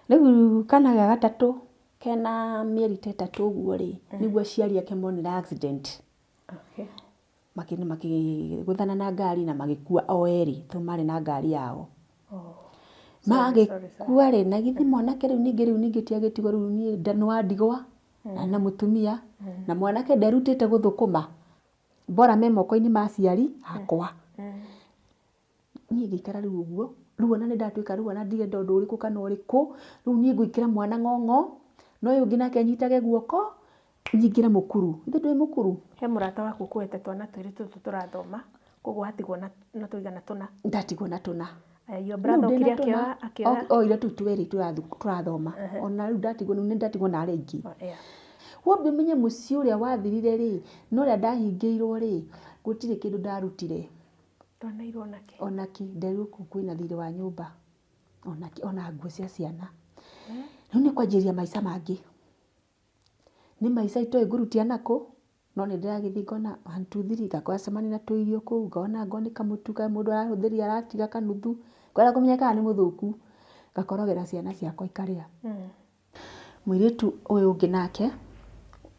Rĩu kana ga gatatũ kena mĩeri ta ĩtatũ ũguo rĩ, nĩguo aciari ake monire accident. Makĩgũthana na ngari na magĩkua o erĩ tondũ marĩ na ngari yao. Magĩkua rĩ, na githĩ mwanake rĩu ningĩ rĩu ningĩ ti agĩtigwo rĩu niĩ nĩ wa ndigwa na mũtumia na mwanake nderutĩte gũthũkũma. Bora me moko-inĩ ma aciari akwa. Niĩ ngĩikara rĩu ũguo, rĩu ona nĩ ndatuĩka rĩu ona ndirenda ũndũ ũrĩkũ kana ũrĩkũ, rĩu niĩ ngũikĩra mwana ng'ong'o, na ũyũ ũngĩ nake anyitage guoko, nyingĩre mũkuru. Githĩ ndũĩ mũkuru? He mũrata waku ũkuĩte twana twĩrĩ tũtũ tũrathoma, koguo watigwo na tũigana tũna. Ndatigwo na tũna. Your brother okire akĩoya akĩoya? Oire tũu twĩrĩ tũrathoma. Ona rĩu ndatigwo nĩ ndatigwo na arĩa aingĩ. Wambe ũmenye mũciĩ ũrĩa wathirire rĩ, na ũrĩa ndahingĩirwo rĩ, gũtirĩ kĩndũ ndarutire. Ndwanairwo onakĩ? Onakĩ, nderirwo kũu kwĩna thirĩ wa nyũmba, onakĩ, ona nguo cia ciana. Rĩu nĩ kwanjĩrĩria maica mangĩ. Nĩ maica itoĩ ngũrutia nakũ, no nĩ ndĩragĩthiĩ ngona one two three, ngacemania na tũirio kũu, ngona angorwo nĩ kamũtu ka mũndũ arahũthĩria aratiga kanuthu, ngwenda kũmenya kana nĩ mũthũku, ngakorogera ciana ciakwa ikarĩa. Mũirĩtu ũyũ ũngĩ nake,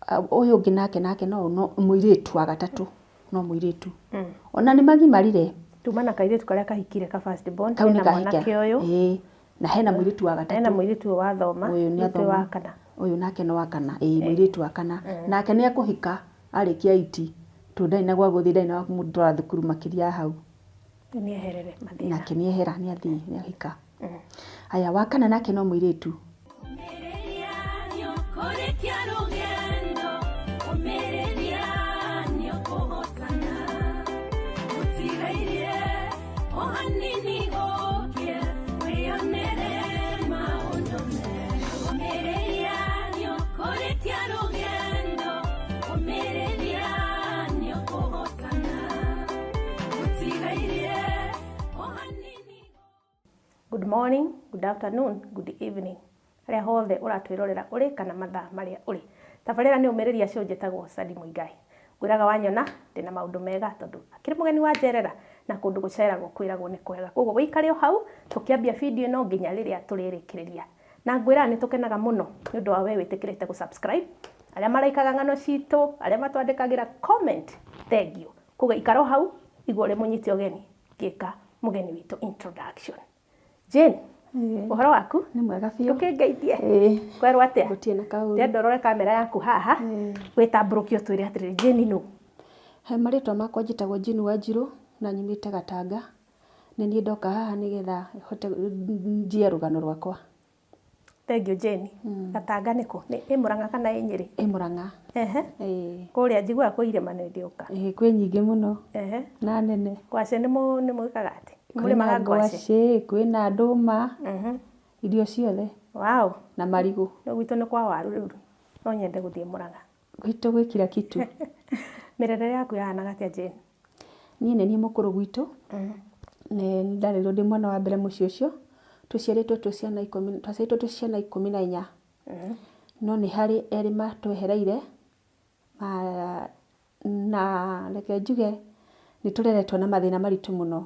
ũyũ ũngĩ nake nake no no mũirĩtu wa gatatũ, no mũirĩtu. Ona nĩ magimarire. Tuma na kairĩtu karĩa kahikire ka first born, Kau nĩ hena kahike. mwanake ũyũ. Ĩĩ. Na hena mũirĩtu wa gatatũ. Hena mũirĩtu ũyũ wathoma, Ũyũ nĩ nĩwe athoma. wa kana. Ũyũ nake nĩ wa kana, ĩĩ mũirĩtu wa kana. Nake nĩ ekũhika arĩkia eight, tondũ ndarĩ na gwa gũthiĩ, ndarĩ na wa kũmũtwara thukuru makĩria ya hau. Rĩu nĩ eherere mathĩna. Nake nĩ ehera, nĩ athiĩ, nĩ ahika. Haya, wa kana nake no mũirĩtu. Good morning, good afternoon, good evening. Harĩa hothe ũratwĩrorera ũrĩ kana mathaa marĩa ũrĩ. Tabarĩra nĩ ũmĩrĩria show njĩtagwo Sadi Muigai. Ngwĩraga wanyona ndĩna maũndũ mega tondũ akĩrĩ mũgeni wa njerera na kũndũ gũceragwo kwĩragwo nĩ kwega. Koguo wĩikare o hau tũkĩambia video ĩno nginya rĩrĩa tũrĩrĩkĩrĩria. Na ngwĩraga nĩ tũkenaga mũno nĩ ũndũ wa we wĩtĩkĩrĩte gũ subscribe, arĩa maraikaga ng'ano citũ, arĩa matwandĩkagĩra comment, thengiũ. Koguo ikara o hau igua ũrĩ mũnyite ũgeni ngĩka mũgeni witũ introduction. Jane, ũhoro waku? Nĩ mwega biũ. Ndũkĩngeithie. Ĩĩ. Kwerwo atĩa? Gũtirĩ na kaũru. Ndĩrenda ũrore kamera yaku haha, wĩtambũrũkie ũtwĩre atĩrĩrĩ, Jane nũ? He marĩtwa makwa njĩtagwo Jane Wanjirũ na nyumĩte Gatanga. Nĩ niĩ ndoka haha nĩgetha hote njie rũgano rwakwa. Thengiũ Jane. Gatanga nĩ kũ? Nĩ ĩ Mũrang'a kana ĩ Nyĩrĩ? Ĩ Mũrang'a. Ehe. Ĩĩ. Kũrĩa njiguaga kwĩ irĩma nĩ ndĩũka. Ĩĩ kwĩ nyingĩ mũno. Ehe. Na nene. Ngwacĩ nĩ mwĩkaga atĩ? Kwĩna Mũrĩmaga ngwacĩ? ngwacĩ, kwĩna ndũma, irio ciothe. Wow. Na marigũ. Rĩu gwitũ nĩ kwa waru rĩu. No nyende gũthiĩ Mũrang'a. Gwitũ gwĩ kila kitu. Mĩrerere yaku yahanaga atĩa Jane? Niĩ nĩ niĩ mũkũrũ gwitũ, nĩ ndarerirwo ndĩ mwana wa mbere mũciĩ ũcio, tũciarĩtwo twĩ ciana ikũmi, twaciarĩtwo twĩ ciana 14, no nĩ harĩ erĩ matwehereire, na reke njuge nĩ tũreretwo na mathĩna maritũ mũno,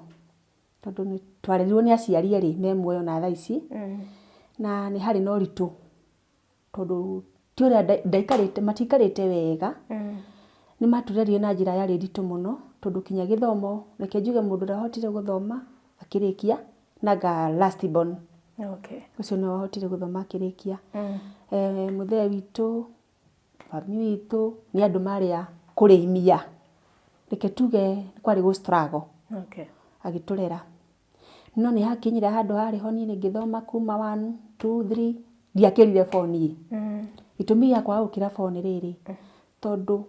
tondũ twarerirwo nĩ aciari erĩ me muoyo ona thaa ici, na nĩ harĩ na ũritũ. Tondũ ti ũrĩa ndaikarĩte, matiaikarĩte wega, nĩ matũrerire na njĩra yarĩ nditũ mũno, tondũ kinya gĩthomo, reke njuge mũndũ ũrĩa wahotire gũthoma akĩrĩkia, nĩ anga last born. Ũcio nĩwe wahotire gũthoma akĩrĩkia. Mũthee witũ, mami witũ, nĩ andũ marĩ a kũrĩmia. Reke tuge kwarĩ gũ struggle agĩtũrera. No nĩ hakinyire handũ harĩ ho niĩ ngĩthoma kuma one, two, three, ndiakĩrire four niĩ. Gĩtũmi gĩa kwaga gũkĩra four nĩ rĩrĩ, tondũ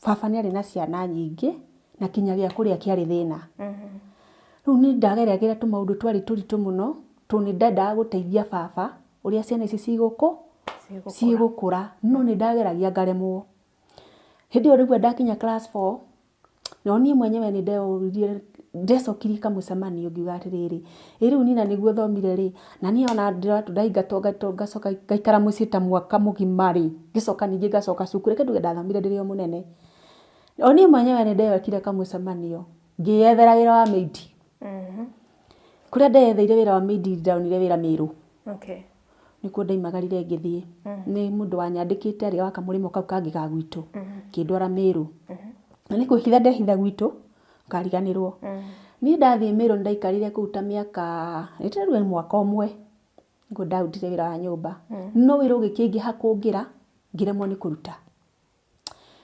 baba nĩ arĩ na ciana nyingĩ na kinya gĩa kũrĩa kĩarĩ thĩna. Rĩu niĩ ndageragĩra tũmaũndũ twarĩ tũritũ mũno, tondũ nĩ ndendaga gũteithia baba ũrĩa ciana ici cigũkũra, no nĩ ndageragia ngaremwo. Hĩndĩ ĩyo rĩu ndakinya class four, No niĩ mwenyewe nĩ ndeyũririe, ndecokirie kamũcemanio ngiuga atĩrĩrĩ, ĩ rĩu niĩ na nĩguo thomire rĩ, na niĩ ona ndaingatwo ngacoka ngaikara mũciĩ ta mwaka mũgima rĩ, ngĩcoka ningĩ ngacoka cukuru, reke njuge ndathomire ndĩrĩ o mũnene. O niĩ mwenyewe nĩ ndekire kamũcemanio, ngĩyethera wĩra wa maid. Kũrĩa ndeyetheire wĩra wa maid ndonire wĩra Mĩrũ. Nĩkuo ndaimagarire ngĩthiĩ. Nĩ mũndũ wanyandĩkĩte arĩ wa kamũrĩmo kau kangĩ ga gwitũ. Akĩndwara Mĩrũ. Na nĩ kwĩhitha ndehitha gwitũ, ngariganĩrwo. Niĩ ndathiĩ Mĩrũ nĩ ndaikarire kũu ta mĩaka, nĩ ndĩrauga nĩ mwaka ũmwe, nĩguo ndarutire wĩra wa nyũmba. No wĩra ũgĩkĩingĩha kũngĩra, ngĩremwo nĩ kũruta.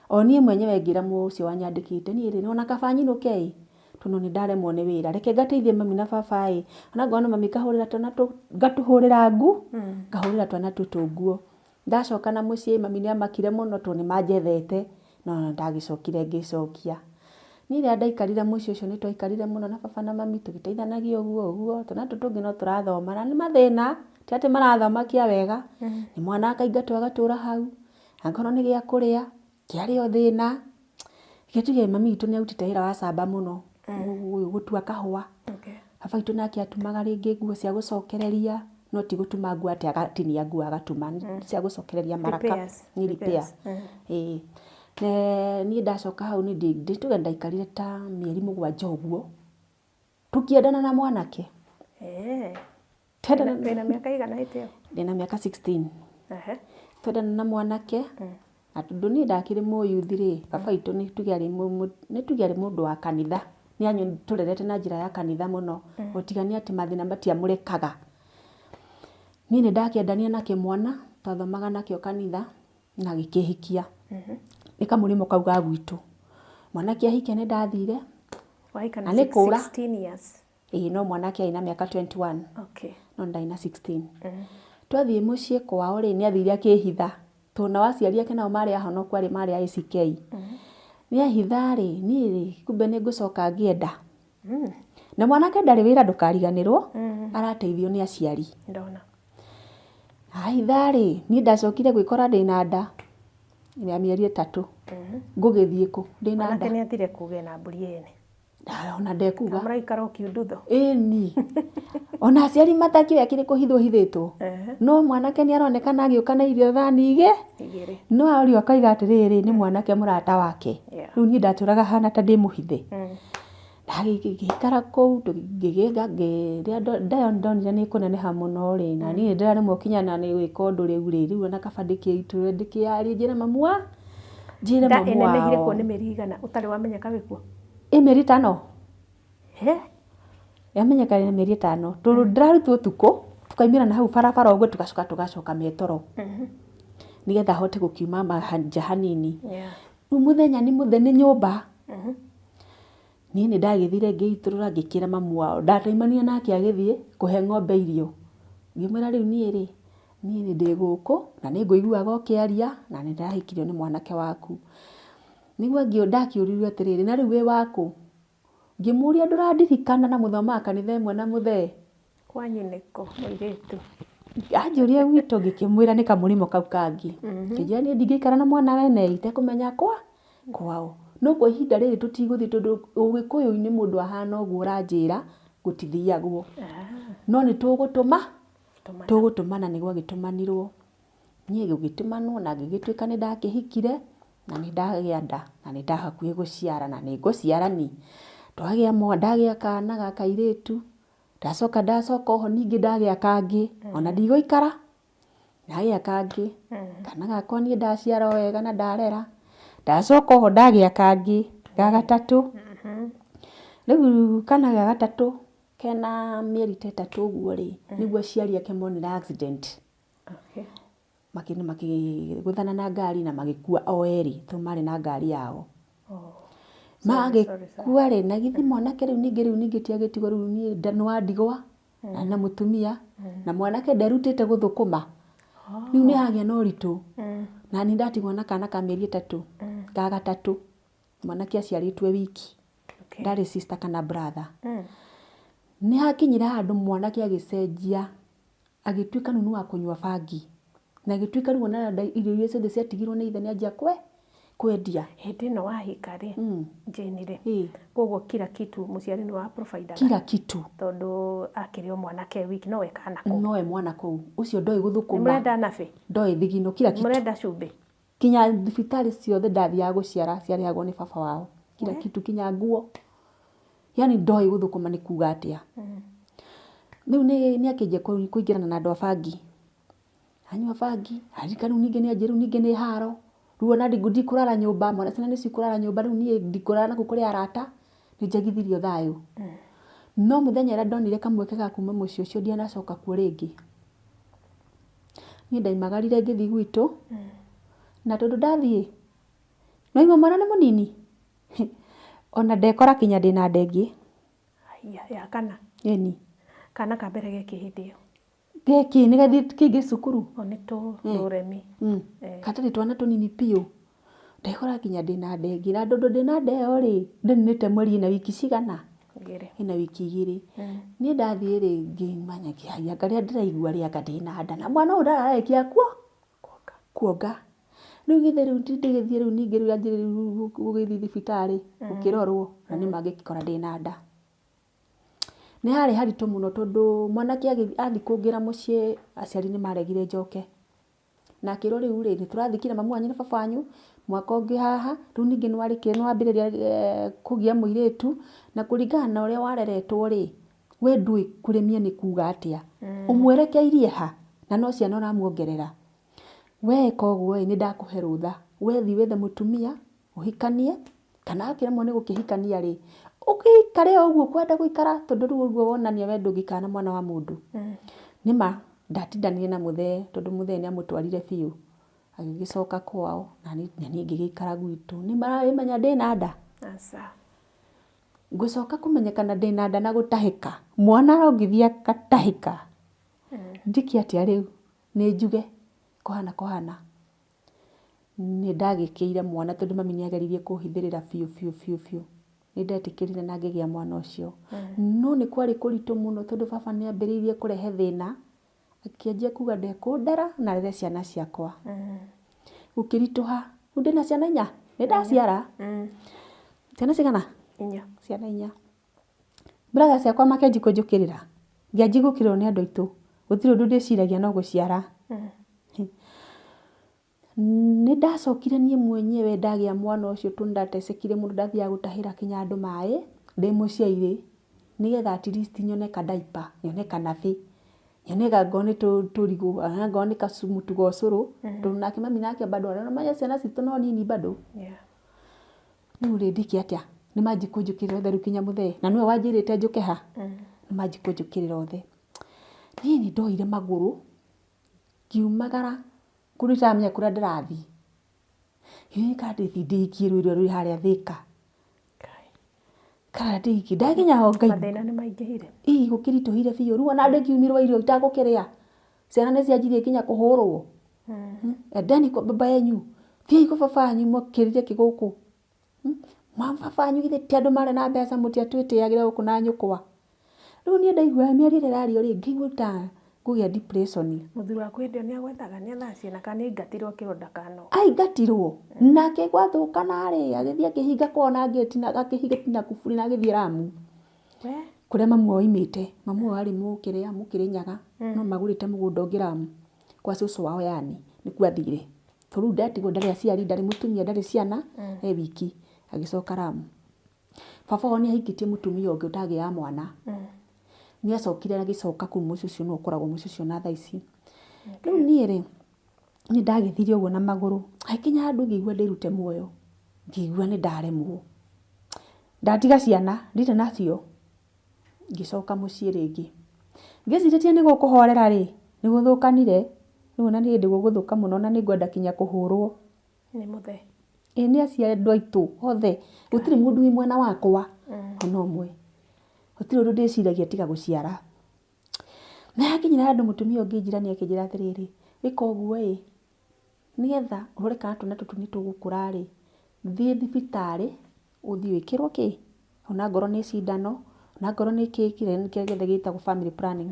O niĩ mwenyewe ngĩra ũcio wanyandĩkĩte, niĩ rĩ, ona kaba nyinũke ĩ, tondũ nĩ ndaremwo nĩ wĩra, reke ngateithie mami na baba ĩ, ona ngona mami ngahũrĩra twana ngatũhũrĩra ngahũrĩra twana tũtũ nguo. Ndacoka na mũciĩ mami nĩ amakire mũno tondũ nĩ manjethete, no nĩ ndagĩcokire ngĩcokia. Niĩ rĩrĩa ndaikarire mũciĩ ũcio nĩ twaikarire mũno na baba na mami tũgĩteithanagia ũguo ũguo, twana tũtũ tũngĩ no tũrathoma na nĩ mathĩna, ti atĩ marathoma kĩa wega, nĩ mwana akaingatwo agatũra hau. Angorwo nĩ gĩa kũrĩa, kĩarĩ o thĩna. Reke tuge mami witũ nĩ arutĩte wĩra wa camba mũno, gũtua kahũa. Baba witũ nake atumaga rĩngĩ nguo cia gũcokereria, no ti gũtuma nguo atĩ agatinia nguo agatuma, nĩ cia gũcokereria maraka, nĩ repair. Ĩĩ. Niĩ ndacoka hau nĩ tuge ndaikarire ta mĩeri 7 ũguo, tũkĩendana na mwanake. Twendana Wĩna mĩaka igana hĩndĩ ĩyo? Ndĩna mĩaka 16. Twendana na mwanake, na tondũ niĩ ndakĩrĩ mũyuthi rĩ, baba witũ nĩ tuge arĩ nĩ tuge arĩ mũndũ wa kanitha. Nĩ tũrerete na njĩra ya kanitha mũno, o tiga nĩ atĩ mathĩna matiamũrekaga. Niĩ nĩ ndakĩendanire na kĩmwana, twathomaga nakĩo kanitha, na gĩkĩhikia. Nĩ kamũrĩmo kau ga gwitũ. Mwanake ahikia nĩ ndathire, Wahika na nĩ kũra. 16 years. Ĩĩ no mwanake arĩ na mĩaka 21. No ndarĩ na 16. Twathiĩ mũciĩ kwao rĩ, nĩ athire akĩhitha. Tondũ nao aciari ake nao marĩ ahonoku arĩ marĩ a ACK. Nĩ ehitha rĩ, niĩ rĩ, kumbe nĩ ngũcoka ngĩenda. Na mwanake ndarĩ wĩra ndũkariganĩrwo, arateithio nĩ aciari. Ndona. Ahitha rĩ, niĩ ndacokire gwĩkora ndĩna nda ya mĩeri 3. Ngũgĩthiĩ kũ ndĩna nda? Mwanake nĩ athire kũgĩa na mbũri ene. Ona ndekuga. Mũraikara o kiundutho. Ĩni. Ona aciari matakĩũĩ akĩrĩ kũhithwo hithĩtwo. No mwanake nĩ aronekana agĩũka na irio thani igĩrĩ. No aũrio akauga atĩrĩrĩ, nĩ mwanake mũrata wake. Rĩu niĩ ndatũraga hana ta ndĩ mũhithe. Ngĩikara kũu, rĩrĩa nda ndonire nĩ ĩkũneneha mũno rĩ, na niĩ nĩ ndĩraremwo kinya na nĩ gwĩka ũndũ rĩu rĩ, rĩu ona kaba ndĩkĩitũrũre ndĩkĩarie njĩre mamu wa, njĩre Nda mamu ĩnenehire wao. kuo nĩ mĩeri igana ũtarĩ wamenyeka wĩ kuo? Ĩ mĩeri 5. He? Yamenyeka na mĩeri 5. Tondũ ndĩrarutwo ũtukũ, tũkaumĩra na hau barabara ũguo tũgacoka tũgacoka metoro. Nĩgetha hote gũkiuma nja hanini. Rĩu mũthenya nĩ mũthenya nĩ nyũmba. Niĩ nĩ ndagĩthire ngĩitũrũra ngĩkĩra mamu wao. Ndataimanire nake agĩthiĩ kũhe ng'ombe irio. Ngĩmwĩra rĩu niĩ rĩ, niĩ nĩ ndĩ gũkũ na nĩ ngũiguaga ũkĩaria na nĩ ndĩrahikirio nĩ mwanake waku. Nĩguo ndakĩũririe atĩrĩrĩ, na rĩu wĩ wakũ? Ngĩmũria ndũrandirikana na mũthomaga kanitha ĩmwe na mũthee. Kwanyu nĩkũ mũirĩtu? Anjũria gwitũ ngĩkĩmwĩra nĩ kamũrĩmo kau kangĩ. Ngĩnjĩra niĩ ndingĩikara na mwana wene itekũmenya kwao. No kwa ihinda rĩrĩ tũtigũthiĩ tondũ ũgĩkũyũ-inĩ mũndũ ahana ũguo ũranjĩra gũtithiagwo. No nĩ tũgũtũma, tũgũtũmana nĩ gwagĩtũmanirwo. Niĩ gũgĩtũmanwo na ngĩgĩtuĩka nĩ ndakĩhikire na nĩ ndagĩa nda na nĩ ndahakuhĩ gũciara na nĩ ngũciara ni. Twagĩa mwana, ndagĩa kana ga kairĩtu, ndacoka ndacoka oho ningĩ ndagĩa kangĩ ona ndigũikara, ndagĩa kangĩ, kana gakwa niĩ ndaciara o wega na ndarera, ndacoka oho ndagĩa kangĩ ga gatatũ. Rĩu kana ga gatatũ kena mĩeri ta 3 ũguo rĩ, nĩguo aciari ake monire accident. Makĩgũthana na ngari na magĩkua o erĩ tondũ marĩ na ngari yao. Magĩkua rĩ, na githĩ mwanake rĩu ningĩ rĩu ningĩ ti agĩtigwo rĩu niĩ nĩ wandigwa na mũtumia na mwanake nderutĩte gũthũkũma. Rĩu nĩ agĩa na ũritũ. Na niĩ ndatigwo na kana ka mĩeri 3 ga gatatũ. Mwanake aciarĩtwo e wiki. Ndarĩ sister kana brother. Nĩ hakinyire handũ mwanake agĩcenjia, agĩtuĩka rĩu nĩ wa kũnyua bangi. Na agĩtuĩka rĩu ona irio iria ciothe ciatigirwo nĩ ithe nĩ anjia kwendia. Hĩndĩ ĩno wahika rĩ, Jane rĩ, koguo kila kitu mũciari nĩ wa provide? Kila kitu. Tondũ akĩrĩ o mwanake wiki nowe kana kũu. Nowe mwana kũu. Ũcio ndoĩ gũthũkũma. Nĩ mũrenda nabi? Ndoĩ thigino, kila kitu. Mũrenda cumbĩ? Kinya thibitarĩ ciothe ndathiaga gũciara ciarĩhagwo nĩ baba wao. Kila kitu kinya nguo. Yaani ndoĩ gũthũkũma nĩ kuga atĩa. Rĩu nĩ akĩanjia kũingĩrana na andũ a bangi. Anyua bangi, aririkana rĩu ningĩ nĩ anjĩra rĩu ningĩ nĩ haro, rĩu ona ndikũrara nyũmba, mwana ciana nĩ cikũrara nyũmba rĩu niĩ ndikũrara nakũu kũrĩ arata, nĩ njagithirio thayũ. No mũthenya ũrĩa ndonire kamweke ga kuma mũciĩ ũcio ndianacoka kuo rĩngĩ. Niĩ ndaimagarire ngĩthiĩ gwitũ, na tondũ ndathiĩ, nĩwaigua mwana nĩ mũnini, ona ndekora kinya ndĩna nda ĩngĩ. Haiya, ya kana? Ĩni. Kana ka mbere gekĩ hĩndĩ ĩyo? Gĩkĩ nĩ gathiĩ kĩngĩ cukuru. O nĩ tũremi. Gatarĩ twana tũnini biũ. Ndekora nginya ndĩna nda ĩngĩ na tondũ ndĩna nda ĩyo rĩ, ndĩninĩte mweri ĩna wiki cigana? Igĩrĩ. Ĩna wiki igĩrĩ. Niĩ ndathiĩ rĩ, ngĩmenya kĩhai anga rĩrĩa ndĩraigua rĩ anga ndĩna nda na mwana ũyũ ndararĩkia kuonga. Rĩu githĩ rĩu ndingĩgĩthiĩ rĩu ningĩ rĩu anjĩrĩrie rĩu gũgĩthiĩ thibitarĩ gũkĩrorwo na nĩma ngĩkora ndĩna nda. Nĩ harĩ haritũ mũno tondũ mwanake athiĩ kũngĩra mũciĩ aciari nĩ maregire njoke. Na akĩrwo rĩu rĩ, nĩ tũrathikire mami wanyu na baba wanyu mwaka ũngĩ haha, rĩu ningĩ nĩ wambĩrĩria kũgĩa mũirĩtu, na kũringana na ũrĩa wareretwo rĩ, we ndũĩ kũrĩmia nĩ kuga atĩa. Ũmwerekeirie ha? Na no ciana ũramuongerera. We ĩka ũguo ĩ, nĩ ndakũhe rũtha, we thiĩ wethe mũtumia ũhikanie, kana wakĩremwo nĩ gũkĩhikania rĩ, ũgĩikare o ũguo ũkwenda gũikara tondũ rĩu ũguo wonania we ndũngĩikara na mwana wa mũndũ. Nĩ ma ndatindanire na mũthee tondũ mũthee nĩ amũtwarire biũ, agĩgĩcoka kwao na niĩ ngĩgĩikara gwitũ. Nĩ maramenya ndĩna nda? Aca. Ngũcoka kũmenyekana ndĩna nda na gũtahĩka, mwana arongithia akatahĩka, njĩke atĩa rĩu? Nĩ njuge kũhana kũhana. Nĩ ndagĩkĩire mwana tondũ mami nĩ ageririe kũhithĩrĩra biũ biũ biũ biũ. Nĩ ndetĩkĩrire na ngĩgĩa mwana ũcio. No nĩ kwarĩ kũritũ mũno tondũ baba nĩ ambĩrĩirie kũrehe thĩna, akĩanjia kuga ndekũndera na arere ciana ciakwa. Gũkĩritũha, rĩu ndĩna ciana inya, nĩ ndaciara. Ciana cigana? Inya. Ciana inya. Brother ciakwa makĩanjia kũnjũkĩrĩra, ngĩanjia gũkĩrĩrwo nĩ andũ aitũ, gũtirĩ ũndũ ndĩciragia no gũciara. Nĩ ndacokire niĩ mwenyewe ndagĩa mwana ũcio tondũ nĩ ndatecekire mũno ndathiaga gũtahĩra kinya andũ maĩ ndĩ mũciĩ-rĩ, nĩgetha at least nyone ka diaper, nyone ka nappy, nyone angorwo nĩ tũrigũ, angorwo nĩ mũtu wa ũcũrũ, tondũ nake mami nake bado nĩ ũramenya ciana citũ no nini bado. Rĩu rĩ ndĩke atĩa? Nĩ manjie kũnjũkĩrĩra othe rĩu kinya mũthee, na nĩwe wanjĩrĩte njũke ha? Nĩ manjie kũnjũkĩrĩra othe. Niĩ nĩ ndoire magũrũ, ngiumagara kũndũ itaramenya kũrĩa ndĩrathiĩ. Ngĩũria kana ndĩthiĩ ndĩikie rũĩ rũrĩa rwĩ harĩa Thĩka. Kana ndĩikie, ndakinya ho ngaigua. Mathĩna nĩ maingĩhire. Ĩ gũkĩritũhire biũ, rĩu ona ndĩkiumirwo irio itagũkĩrĩa. Ciana nĩ cianjirie nginya kũhũrwo. Endeni kwa baba yenyu, thiĩi kwa baba wanyu mũkĩrire kĩ gũkũ. Baba wanyu githĩ ti andũ marĩ na mbeca mũtiatwĩtĩagĩra gũkũ na nyũkwa. Rĩu niĩ ndaigua mĩario ĩrĩa ĩrario rĩ, ngaigua ta ngũgĩa depression. Mũthuri waku hĩndĩ ĩyo nĩ agwethaga, nĩ ethaga ciana kana nĩ aingatirwo akĩrwo ndakanoke? Aingatirwo, nake gwathũkana rĩ, agĩthiĩ akĩhinga kwao na ngĩti na akĩhinga na kuburi na agĩthiĩ Lamu. Kũrĩa mamu wao oimĩte. Mamu wao arĩ mũkĩrĩa, mũkĩrĩnyaga, no magũrĩte mũgũnda ũngĩ Lamu, kwa cũcũ wao yani, nĩkuo athire. Tondũ rĩu ndatigwo ndarĩ aciari, ndarĩ mũtumia, ndarĩ ciana, e wiki, agĩcoka Lamu. Baba wao nĩ ahikĩtie mũtumia ũngĩ ũtagĩaga mwana. Nĩ acokire agĩcoka kũu mũciĩ ũcio nĩwe ũkoragwo mũciĩ ũcio ona thaa ici. Rĩu niĩ rĩ, nĩ ndagĩthire ũguo na magũrũ, hagĩkinya handũ ngĩigua ndĩrute muoyo, ngĩigua nĩ ndaremwo. Ndatiga ciana, ndirĩ nacio, ngĩcoka mũciĩ rĩngĩ. Ngĩcirĩtie nĩ gũkũhorera rĩ, nĩ gũthũkanire, rĩu ona nĩ hĩndĩ gũgũthũka mũno na nĩ ngwenda kinya kũhũrwo. Nĩ mũthee. Ĩĩ nĩ acio andũ aitũ othe, gũtirĩ mũndũ wĩ mwena wakwa ona ũmwe. Gũtirĩ ũndũ ndĩciragia tiga gũciara. Na hakinyire handũ mũtumia ũngĩ njirani akĩnjĩra atĩrĩrĩ, ĩka ũguo ĩ, nĩgetha ũrore kana twana tũtũ nĩ tũgũkũra rĩ, thiĩ thibitarĩ ũthiĩ wĩkĩrwo kĩ, ona ngorwo nĩ cindano, ona ngorwo nĩ kĩ kĩrĩa gĩothe gĩtagwo family planning.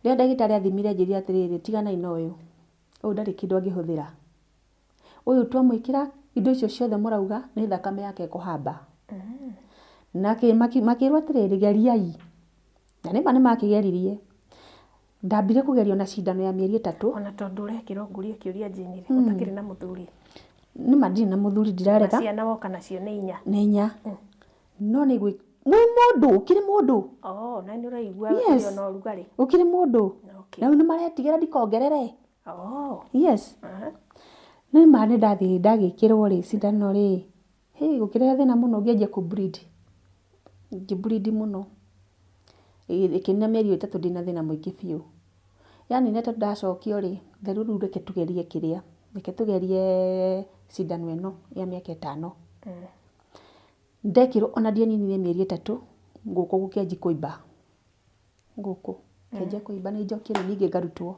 Rĩrĩa ndagĩtarĩ athimire anjĩrire atĩrĩrĩ, tiganai na ũyũ, ũyũ ndarĩ kĩndũ angĩhũthĩra. Ũyũ twamwĩkĩra indo icio ciothe mũrauga nĩ thakame yake ĩkũhamba. Na makĩrwo atĩrĩrĩ, geriai. Na nĩma nĩ makĩgeririe. Ndambire kũgerio na cindano ya mĩeri 3. Ona tondũ ũrekĩrwo ngũrie kĩũria Jane rĩ, ũtakĩrĩ na mũthuri. Nĩma ndirĩ na mũthuri ndirarega. Na ciana woka nacio nĩ inya. Nĩ inya. No nĩ gwĩ wĩ mũndũ, ũkĩrĩ mũndũ. Oh, na nĩ ũraigua ũrĩ ona ũrugarĩ. Ũkĩrĩ mũndũ. Na rĩu nĩ maretigĩra ndikongerere. Oh. Yes. Nĩ ma nĩ ndathiĩ ndagĩkĩrwo rĩ cindano rĩ, hĩ gũkĩrehe thĩna mũno ngĩanjia kũ bleed. Ngĩ bleed mũno. Ĩkĩnina mĩeri 3 ndĩna thĩna mũingĩ biũ. Yaani nĩ tondũ ndacokio rĩ, therũ rĩu reke tũgerie kĩrĩa, reke tũgerie cindano ĩno ya mĩaka 5. Ndekĩrwo ona ndianinire mĩeri 3, gũkũ gũkĩanjia kũimba. Gũkũ kĩanjia kũimba nĩ njoki rĩu ningĩ ngarutwo.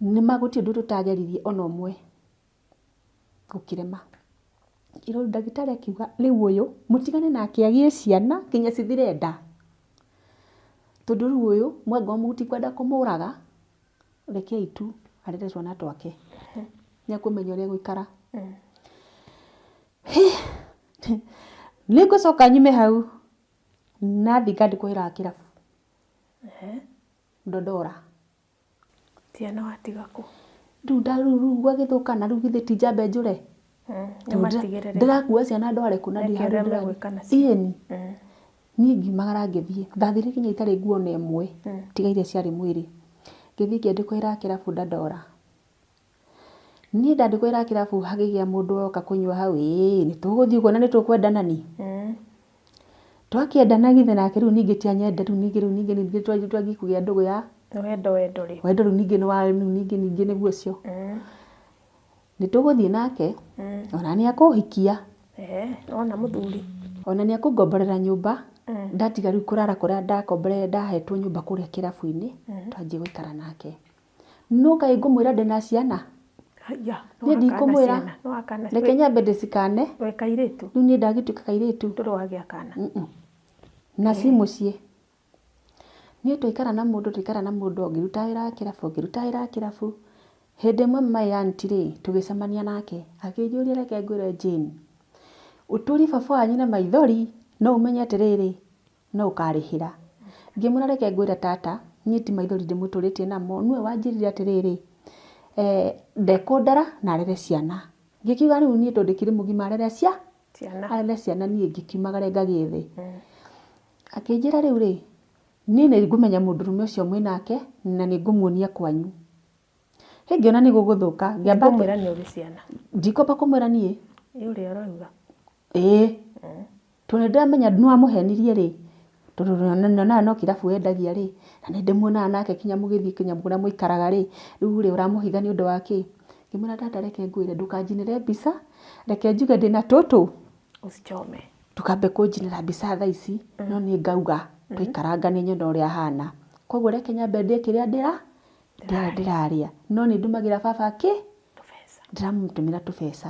Nĩ ma gũtirĩ ũndũ tũtageririe ona ũmwe, gũkĩrema. Ngĩrwo ndagĩtarĩ akiuga rĩu ũyũ mũtigane nake agĩe ciana nginya cithire nda. Tondũ rĩu ũyũ mwangorwo mũtikwenda kũmũraga, rekei tu arere twana twake. Nĩ ekũmenya ũrĩa egũikara. Nĩ ngũcoka nyume hau, nathiĩ ngandĩkwo wĩra wa kĩrabu. Ndondora. Ciana watiga kũ? Rĩu rĩu gwagĩthũka na rĩu githĩ ti njambe njũre? Nĩmatigĩrĩre. Ndĩrakua ciana ndware kũ na ndirĩ Meke handũ ũrĩa ndĩrathiĩ. megwĩka nacio. Ĩni. Niĩ ngiumagara ngĩthiĩ. Ndathire nginya itarĩ nguo ona ĩmwe, tiga iria ciarĩ mwĩrĩ. Ngĩthiĩ ngĩandĩkwo wĩra wa kĩrabu Dandora. Niĩ ndandĩkwo wĩra wa kĩrabu hakĩgĩa mũndũ woka kũnyua hau, ĩĩ nĩ tũgũthiĩ ũguo na nĩ tũkwendana ni. Twakĩendana githĩ nake rĩu ningĩ ti anyende rĩu ningĩ rĩu ningĩ ningĩ twanjia kũgĩa ndũgũ ya Wendo wendo rĩ. Wendo rĩu ningĩ nĩ wa rĩu ningĩ ningĩ nĩguo ũcio. Nĩ tũgũthiĩ nake, ona nĩ akũhikia. Wona mũthuri. Ona nĩ akũngomborera nyũmba, ndatiga rĩu kũrara kũrĩa ndakomborere ndahetwo nyũmba kũrĩa kĩrabu-inĩ, twanjie gũikara nake. No kaĩ ngũmwĩra ndĩna ciana? Haiya, Niĩ ndikũmwĩra. Reke nyambe ndĩcikane. Wĩ kairĩtu? Rĩu niĩ ndagĩtuĩka kairĩtu. Ndũrĩ wagĩa kana? Na ci mũciĩ. Niĩ twaikara na mũndũ, twaikara na mũndũ, ngĩruta wĩra wa kĩrabu, ngĩruta wĩra wa kĩrabu. Hĩndĩ ĩmwe my aunty rĩ, tũgĩcemania nake, akĩnjũria reke ngwĩre Jane, ũtũrie baba wanyu na maithori, no ũmenye atĩrĩrĩ, no ũkarĩhĩra. Ngĩmwĩra reke ngwĩre tata, niĩ ti maithori ndĩmũtũrĩtie namo, nĩwe wanjĩrire atĩrĩrĩ, ndekũndera na arere ciana. Ngĩkiuga rĩu niĩ tondũ ndĩkĩrĩ mũgima arere Ciana. Arere ciana niĩ ngĩkiumagare ngagĩe thĩ. Akĩnjĩra rĩu rĩ, niĩ nĩ ngũmenya mũndũrũme ũcio mwĩnake na nĩ ngũmuonia kwanyu. Hĩ ngĩona nĩ gũgũthũka, ngĩamba Ndũkũmwĩra nĩ ũrĩ ciana. Ndikwamba kũmwĩra niĩ. Ĩ ũrĩa ũrauga. Ĩĩ. Tondũ nĩ ndĩramenya nĩ wamũhenirie rĩ, tondũ nyonaga no kĩrabu endagia rĩ, na nĩ ndĩmuonaga nake kinya mũgĩthiĩ kinya kũrĩa mũikaraga rĩ, rĩu rĩ ũramũhitha nĩ ũndũ wa kĩ? Ngĩmwĩra tata reke ngwĩre ndũkanjinĩre mbica, reke njuge ndĩna tũtũ. Usichome. Ndũkambe kũnjinĩra mbica thaa ici, no nĩ ngauga twaikaranga nĩ nyone ũrĩa ahana. Koguo reke nyambe ndĩe kĩrĩa ndĩrarĩa. No nĩ ndũmagĩra baba kĩ? Tũbeca. Ndĩramũtũmĩra tũbeca.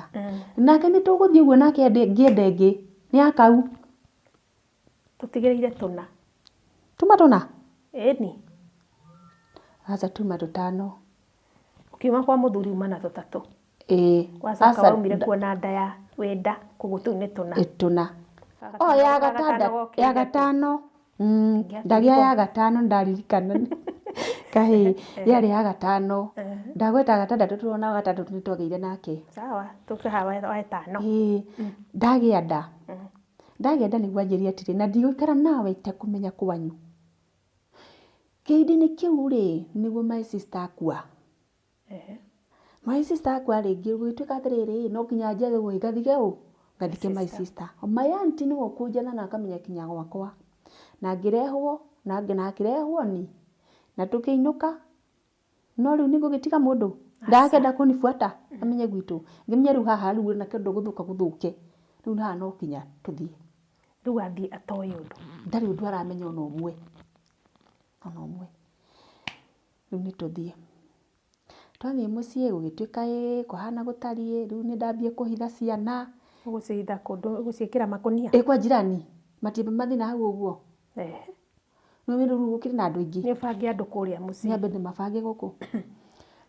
Nake nĩ tũgũthiĩ ũguo nake ngĩende ĩngĩ, nĩ akau. Tũtigĩrĩire tũna. Tuma tũna? Ĩni. Aca tuma tũtano. Ũkiuma kwa mũthuri uma na tũtatũ. Ĩĩ. Wacoka waumire kuo na nda ya wĩ nda, koguo tũu nĩ tũna. Ĩ tũna. O ya gatandatũ, ya gatano. Ndagĩa ya gatano ndaririkana. Kahĩĩ, yarĩ ya gatano. Ndagweta gatandatũ tondũ ona gatandatũ nĩ twagĩire nake. Sawa, tũke haha wa ĩtano. Ĩĩ, ndagĩa nda. Ndagĩa nda nĩguo anjĩrire atĩrĩ, na ndigũikara nawe itekũmenya kwanyu. Kĩhinda-inĩ kĩu rĩ, nĩguo my sister akua. My sister akua rĩ, gũgĩtuĩka atĩrĩrĩ, no nginya njethwo ĩ, ngathike ũ? Ngathike my sister. My aunty nĩwe ũkũnjetha na akamenya kinya gwakwa. Na ngĩrehwo, na akĩrehwo ni, na tũkĩinũka. No rĩu nĩ ngũgĩtiga mũndũ? Ndakenda kũnibuata amenye gwitũ? Ngĩmenya rĩu haha rĩu ona kĩndũ gũthũka gũthũke, rĩu haha no nginya tũthiĩ. Rĩu athiĩ atoĩ ũndũ? Ndarĩ ũndũ aramenya ona ũmwe, ona ũmwe. Rĩu nĩ tũthiĩ. Twathiĩ mũciĩ gũgĩtuĩka ĩĩ kũhana gũtariĩ, rĩu nĩ ndambia kũhitha ciana. Ũgũcihitha kũ? Ũgũciĩkĩra makũnia? Ĩ kwa jirani, matiamba mathiĩ na hau ũguo. Nĩ ũĩ rĩu gũkĩrĩ na andũ aingĩ. Nĩ ũbange andũ kũrĩa mũciĩ. Nyambe ndĩmabange gũkũ.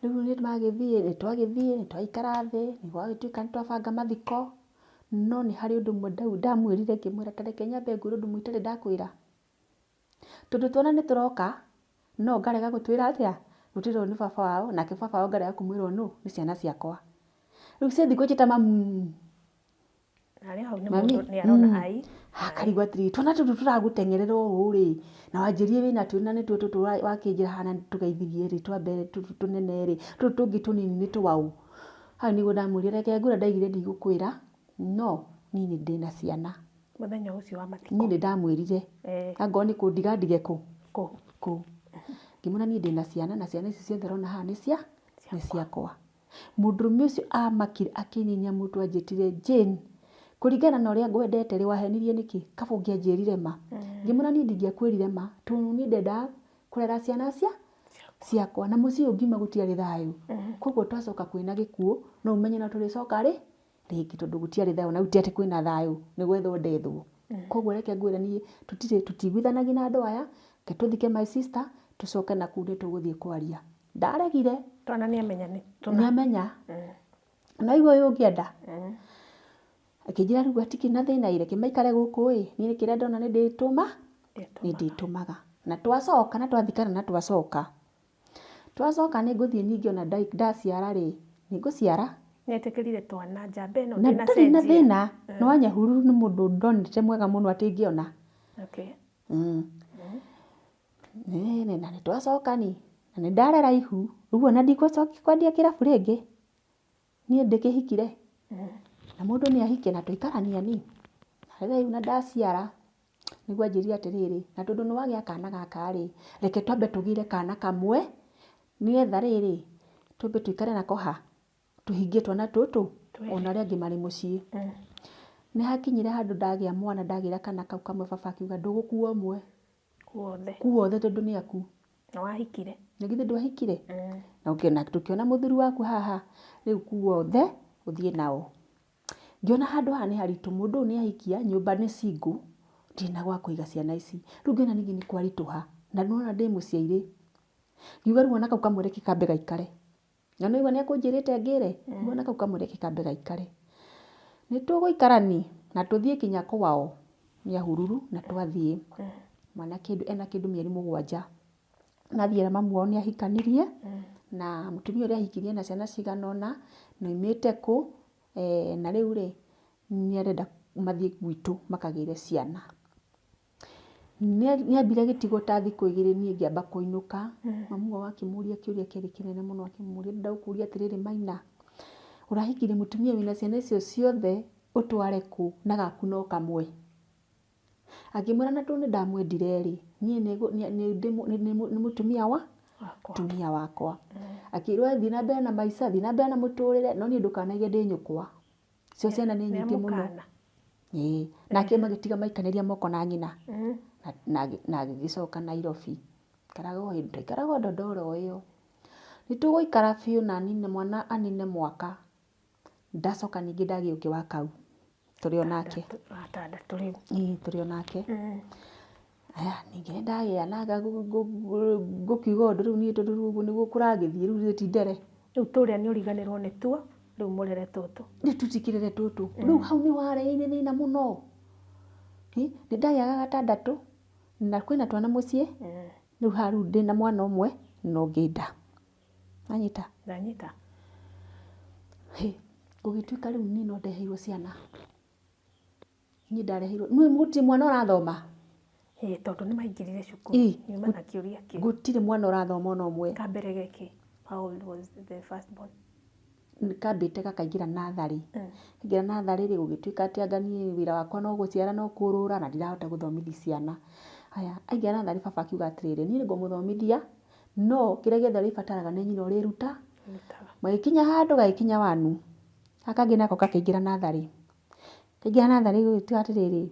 Rĩu nĩ magĩthiĩ, nĩ twagĩthiĩ, nĩ twaikara thĩ, nĩ gwagĩtuĩka nĩ twabanga mathiko, no nĩ harĩ ũndũ ũmwe ndamwĩrire ngĩmwĩra ta reke nyambe ngwĩre ũndũ ũmwe itarĩ ndakwĩra. Tondũ twana nĩ tũroka, no ngarega gũtwĩra atĩa? Gũtwĩra ũyũ nĩ baba wao, nake baba wao ngarega kũmwĩra ũyũ nũ? Nĩ ciana ciakwa. Rĩu ciathiĩ kũnjĩta mami. Harĩa hau nĩ Mami, mũndũ nĩ arona ai. Akarigwo atĩrĩrĩ, twana tũtũ tũragũteng'erera ũũ rĩ, na wanjĩrire wĩna tuo na nĩtuo tũtũ wakĩnjĩra haha na nĩtũgeithirie rĩ, twa mbere tũtũ tũnene rĩ, tũtũ tũngĩ tũnini nĩ twaũ? Hau nĩguo ndamwĩrire reke ngwĩre ndaigire ndigũkwĩra, no niĩ nĩ ndĩna ciana. Mũthenya ũcio wa mathiko. Niĩ nĩ ndamwĩrire, angorwo nĩ kũndiga andige kũ? Kũ? Kũu. Ngĩmwĩra niĩ ndĩna ciana na ciana ici ciothe ũrona haha nĩ cia, nĩ ciakwa. Mũndũrũme ũcio amakire akĩnyinyia mũtwe anjĩtire Jane, kũringana na ũrĩa ngwendete rĩ, wahenirie nĩkĩ? Kaba ũngĩanjĩrire ma. Ngĩmwĩra niĩ ndingĩakwĩrire ma, tondũ niĩ ndendaga kũrera ciana cia ciakwa na mũciĩ ũyũ ngiuma gũtiarĩ thayũ. Koguo twacoka kwĩna gĩkuũ, no ũmenye no tũrĩcoka rĩ, rĩngĩ tondũ gũtiarĩ thayũ na rĩu ti atĩ kwĩna thayũ, nĩ gwethwo ndethwo. Koguo reke ngwĩre niĩ tũtirĩ tũtiiguithanagia na andũ aya, reke tũthike my sister, tũcoke nakũu nĩ tũgũthiĩ kwaria. Ndaregire. Twana nĩamenya nĩ tũna. Nĩamenya. Na igua ũyũ ũngĩenda. Akĩnjĩra rĩu hatikĩrĩ na thĩna ĩ, reke maikare gũkũ ĩ, niĩ kĩrĩa ndona nĩ ndĩtũma, nĩ ndĩtũmaga. Na twacoka na twathikana na twacoka, twacoka nĩ ngũthiĩ ningĩ ona ndaciara rĩ, nĩ ngũciara. Nĩetĩkĩrire twana njamba ĩno Na ndarĩ na thĩna, nĩ wa Nyahururu nĩ mũndũ ndonete mwega mũno atĩ ingĩona. Okay. Na nĩ twacoka ni, na nĩ ndarera ihu, rĩu ona ndigũcoka kwendia kĩrabu rĩngĩ, niĩ ndĩkĩhikire, na mũndũ nĩ ahike na twaikarania ni, ndarera ihu na ndaciara, nĩguo anjĩrire atĩrĩrĩ, na tondũ nĩ wagĩa kana gaka rĩ, reke twambe tũgĩre kana kamwe, nĩgetha rĩrĩ, twambe tũikare nako ha, tũhingie twana tũtũ, ona arĩa angĩ marĩ mũciĩ. Nĩ hakinyire handũ ndagĩa mwana ndagĩra kana kau kamwe baba akiuga ndũgũkua ũmwe. Kua othe. Kua othe tondũ nĩ aku. Na wahikire. Na githĩ ndwahikire? Na ũkĩona tũkĩona mũthuri waku haha, rĩu kua othe ũthiĩ nao. Ngĩona handũ haha nĩ haritũ, mũndũ ũyũ nĩ ahikia, nyũmba nĩ single, ndirĩ na gwa kũiga ciana ici. Rĩu ngĩona ningĩ nĩ kwaritũha, na nĩwona ndĩ mũciĩ-rĩ, ngiuga rĩu ona kau kamwe reke kambe gaikare. Na nĩwaigua nĩ akũnjĩrĩte ngĩre, mwana kau kamũreke kambe gaikare. Nĩ tũgũikarani na tũthiĩ kinya kwao Nyahururu na twathiĩ. Mwana kĩndũ ena kĩndũ mĩeri 7. Na athiĩ era mamu wao nĩ ahikanirie na mũtumia ũrĩa ahikirie ena ciana cigana ũna na aumĩte kũ, na rĩu rĩ, nĩ arenda mathiĩ gwitũ makagĩre ciana. Nĩambire agĩtigwo ta thikũ igĩrĩ niĩ ngĩamba kũinũka, mamu wao akĩmũria kĩũria kĩarĩ kĩnene mũno akĩmũria, ndĩrenda gũkũria atĩrĩrĩ Maina, ũrahikirie mũtumia wĩna ciana icio ciothe ũtware kũ na gaku no kamwe? Akĩmwĩra na tondũ nĩndamwendire rĩ, niĩ nĩ mũtumia wa mũtumia wakwa. Akĩrwo thiĩ na mbere na maica, thiĩ na mbere na mũtũrĩre, no niĩ ndũkanaige ndĩ nyũkwa. Cio ciana nĩ nyingĩ mũno. Ĩĩ, nake magĩtiga maikanĩria moko na nyina. Na agĩgĩcoka Nairobi. Aikaraga o twaikaraga o Dandora o ĩyo. Nĩ tũgũikara biũ na anine mwana anine mwaka, ndacoka ningĩ ndagĩa ũngĩ wa kau, tũrĩ o nake. Gatandatũ rĩu. Ĩĩ tũrĩ o nake. Aya ningĩ nĩ ndagĩa na ngũkiuga ũndũ rĩu niĩ tondũ rĩu ũguo nĩguo kũragĩthiĩ rĩu githĩ ti ndere. Rĩu tũrĩa nĩ ũriganĩrwo nĩ tuo, rĩu mũrere tũtũ. Rĩu tũtikĩrere tũtũ. Rĩu hau nĩho hareheire thĩna mũno. Nĩ ndagĩaga gatandatũ na kwĩna twana mũciĩ, rĩu haha rĩu ndĩna mwana ũmwe na ũngĩ nda. Wanyita? Ndanyita. Hĩ, gũgĩtuĩka rĩu niĩ no ndeheirwo ciana. Niĩ ndareheirwo, nĩ gũtirĩ mwana ũrathoma? Ĩĩ tondũ nĩ maingĩrire cukuru. Nyuma na kĩũria kĩu. Gũtirĩ mwana ũrathoma ona ũmwe. Ka mbere geki, how old was the first born? Kambĩte gakaingĩra natharĩ. Kaingĩra natharĩ rĩ, gũgĩtuĩka atĩ anga niĩ wĩra wakwa no gũciara no kũrũra na ndirahota gũthomithia ciana. Haya, aingĩra natharĩ baba akiuga atĩrĩrĩ, niĩ nĩngũmũthomithia, no kĩrĩa gĩothe ũrĩbataraga nĩ nyina ũrĩruta. Magĩkinya handũ gagĩkinya wanu, gaka kangĩ nako gakĩingĩra natharĩ. Kaingĩra natharĩ gũgĩtuĩka atĩrĩrĩ,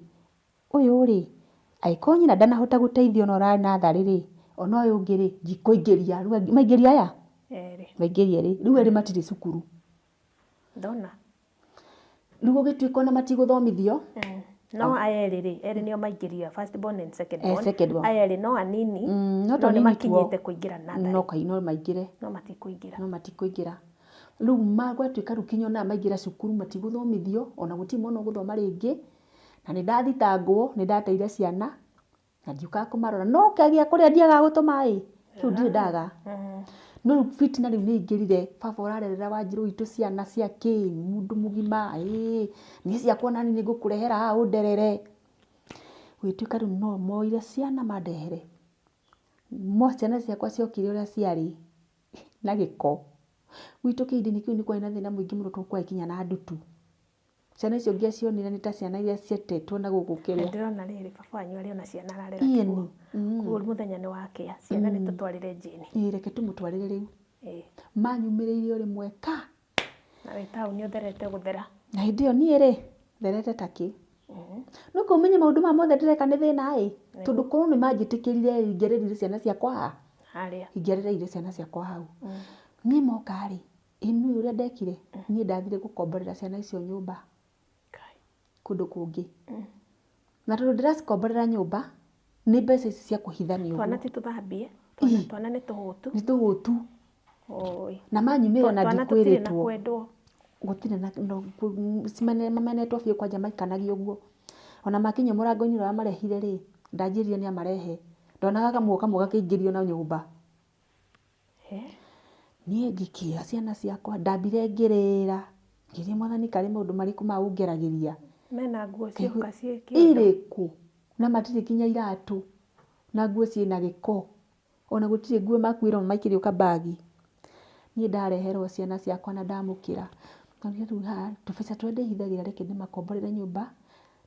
ũyũ rĩ, angĩkorwo nyina ndanahota gũteithia ona ũrarĩ natharĩ rĩ, ona ũyũ ũngĩ rĩ, ndikũingĩria. Rĩu maingĩria aya? Erĩ. Maingĩria erĩ. Rĩu erĩ matirĩ cukuru. Ndona. Rĩu gũgĩtuĩka ona matigũthomithio. No aya erĩ rĩ, erĩ nĩo maingĩria, first born and second born. Second born. Aya erĩ no anini, no no nĩ tũnini tuo. makinyĩte kũingĩra natharĩ. No no maingĩre. No matikũingĩra. No matikũingĩra. Rĩu gwatuĩka rĩu kinya ona aya maingĩra cukuru matigũthomithio, ona gũtirĩ mwana ũgũthoma rĩngĩ, na nĩ ndathitangwo nĩ ndateire ciana, na ndiũkaga kũmarora, no kĩagĩa kũrĩa ndiagaga gũtũma ĩ, kĩu ndirĩ ndaga. No rĩu bitina rĩu nĩ ĩingĩrire, baba ũrarerera Wanjirũ witũ ciana cia kĩ, mũndũ mũgima ĩ, niĩ ciakwa onaniĩ nĩ ngũkũrehera haha ũnderere. Gũgĩtuĩka rĩu no moire ciana mandehere. Mo ciana ciakwa ciokire ũrĩa ciarĩ na gĩko. Gwitũ kĩhinda-inĩ kĩu nĩ kwarĩ na thĩna mũingĩ mũno tondũ kwarĩ nginya na ndutu. Ciana icio ũngĩacionire nĩ ta ciana iria ciatetwo na gũkũ Na kĩrĩa. ndĩrona rĩrĩ baba wanyu arĩ ona ciana ararera Ĩni. tiguo? Koguo mũthenya nĩ wakĩa ciana nĩ tũtwarĩre Jane. Ĩĩ reke tũmũtwarĩre rĩu. Ĩĩ. Manyumĩrĩire o rĩmwe ka. Na wĩ taũni ũtherete gũthera. Na hĩndĩ ĩyo niĩ rĩ, therete ta kĩ. No ko ũmenye maũndũ maya mothe ndĩreka nĩ thĩna ĩ. Tondũ korwo nĩ manjĩtĩkĩrire ĩ, ingĩarereire ciana ciakwa ha? Harĩa. Ingĩarereire ciana ciakwa hau. Niĩ moka rĩ, ĩ nĩũĩ ũrĩa ndekire? Niĩ ndathire gũkomborera ciana icio nyũmba kũndũ kũngĩ. Na tondũ ndĩracikomborera nyũmba, nĩ mbeca ici cia kũhithania Twana ũguo. ti tũthambie, twana nĩ tũhũtu. Nĩ tũhũtu. Oi. Na manyumĩra na Twana tũtirĩ na ndikwĩrĩtwo. kwendwo. Gũtirĩ na, no, mamenetwo biũ kwanja maikanagia ũguo. Ona makinya mũrango-inĩ ũrĩa wamarehire rĩ, ndanjĩrire nĩ amarehe. Ndonaga kamwe kamwe gakĩingĩrio na nyũmba. Niĩ ngĩkĩoya ciana ciakwa, ndambire ngĩrĩra, ngĩũria mwathani karĩ maũndũ marĩkũ maya ũngeragĩria. Mena nguo cioka ciĩ kĩondo. Irĩkũ? Na matirĩ nginya iratũ, na nguo ciĩna gĩko. Ona gũtirĩ nguo makuĩrwo maikĩrio kabagi. Niĩ ndareherwo ciana ciakwa na ndamũkĩra. Ndonire rĩu haha tũbeca tũrĩa ndĩhithagĩra reke ndĩmakomborere nyũmba,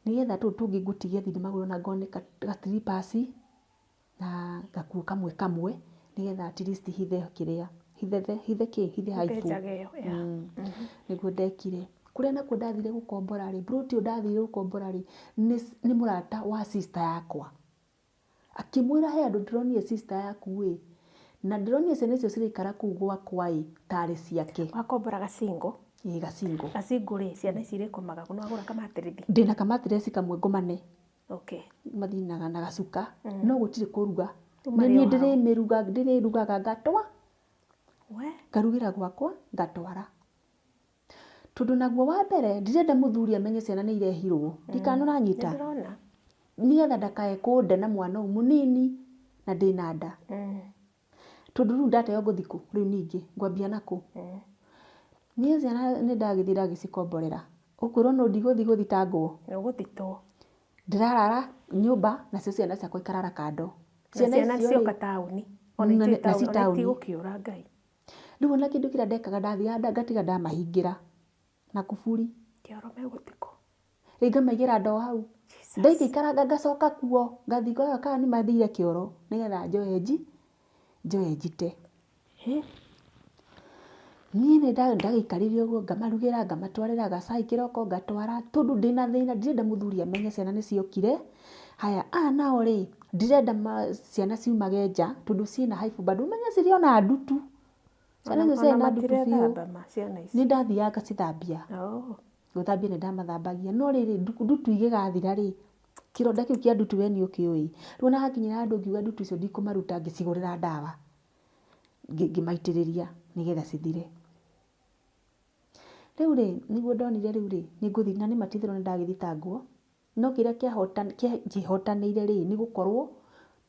nĩgetha tũtũ tũngĩ ngũtigia thiĩ ndĩmagũrĩre ona angorwo nĩ ga slippers na gakuo kamwe kamwe, nĩgetha at least hithe kĩrĩa, hithe kĩ, hithe aibu. Hithe njaga ĩyo, yeah. Nĩguo ndekire. Kũrĩa nakuo ndathire gũkombora rĩ, plot ĩyo ndathire gũkombora rĩ, nĩ mũrata wa sister yakwa. Akĩmwĩra he handũ ndĩronire sister yaku ĩ, na ndĩronire ciana icio ciraikara kũu gwakwa ĩ, tarĩ ciake. Wakombora gacingo? Ĩĩ gacingo. Gacingo rĩ, ciana ici irĩkomaga kũ? Nĩwagũra kamatĩrĩthi? Ndĩna kamatĩrĩci kamwe ngomane. Okay. Mathiĩ na gacuka, no gũtirĩ kũruga. Rĩu Nĩ marĩ niĩ o hau. ndĩrĩrugaga ngatwa. We? Ngarugĩra gwakwa, ngatwara. Tondũ naguo wa mbere, ndirenda mũthuri amenye ciana nĩ irehirwo. Ndikana ũranyita? Nĩndĩrona. Nĩgetha ndakae kũnde na mwana ũyũ mũnini na ndĩna nda. Tondũ rĩu ndateo ngũthiĩ kũ? Rĩu ningĩ ngwambia nakũ? Niĩ ciana nĩ ndagĩthiĩ ndagĩcikomborera. Ũkwĩrwo no ndigũthiĩ gũthitangwo? Nĩ ũgũthitwo. Ndĩrarara nyũmba nacio ciana ciakwa ikarara kando. Na ciana icio rĩ, cioka taũni. Ona itirĩ na ci taũni, ona taũni. itigũkĩũra Ngai. Rĩu ona kĩndũ kĩrĩa ndekaga ndathiaga ngatiga ndamahingĩra na kuburi. Kĩoro megũthikwo. Rĩngĩ ngamaigĩra ndoo hau. Ndaikaikaranga ngacoka kuo, ngathiĩ ngorora kana nĩ mathire kĩoro nĩgetha njoe njoe njite. Niĩ nĩ ndagĩikarire ũguo ngamarugĩra, ngamatwarĩra gacai kĩroko ngatwara, tondũ ndĩna thĩna ndirenda mũthuri amenye ciana nĩ ciokire. Haya, aya nao rĩ, ndirenda ciana ciumage nja tondũ ciĩna haibũ bado ũmenye cirĩ ona ndutu. Ciana icio ciarĩ Ona na ndutu biũ. matirethamba ma ciana ici. Nĩ ndathiaga ngacithambia. Oh. Gũthambia nĩ ndamathambagia. No rĩrĩ, ndutu igĩgathira rĩ, kĩronda kĩu kĩa ndutu we nĩ ũkĩũĩ. Rĩu ona hakinyire handũ ngiuga ndutu icio ndikũmaruta ngĩcigũrĩra ndawa. Ngĩmaitĩrĩria nĩgetha cithire. Rĩu rĩ, nĩguo ndonire rĩu rĩ, nĩ ngũthiĩ na nĩ ma ti itherũ nĩ ndagĩthitangwo. No kĩrĩa kĩanjĩhotanĩire rĩ, nĩ gũkorwo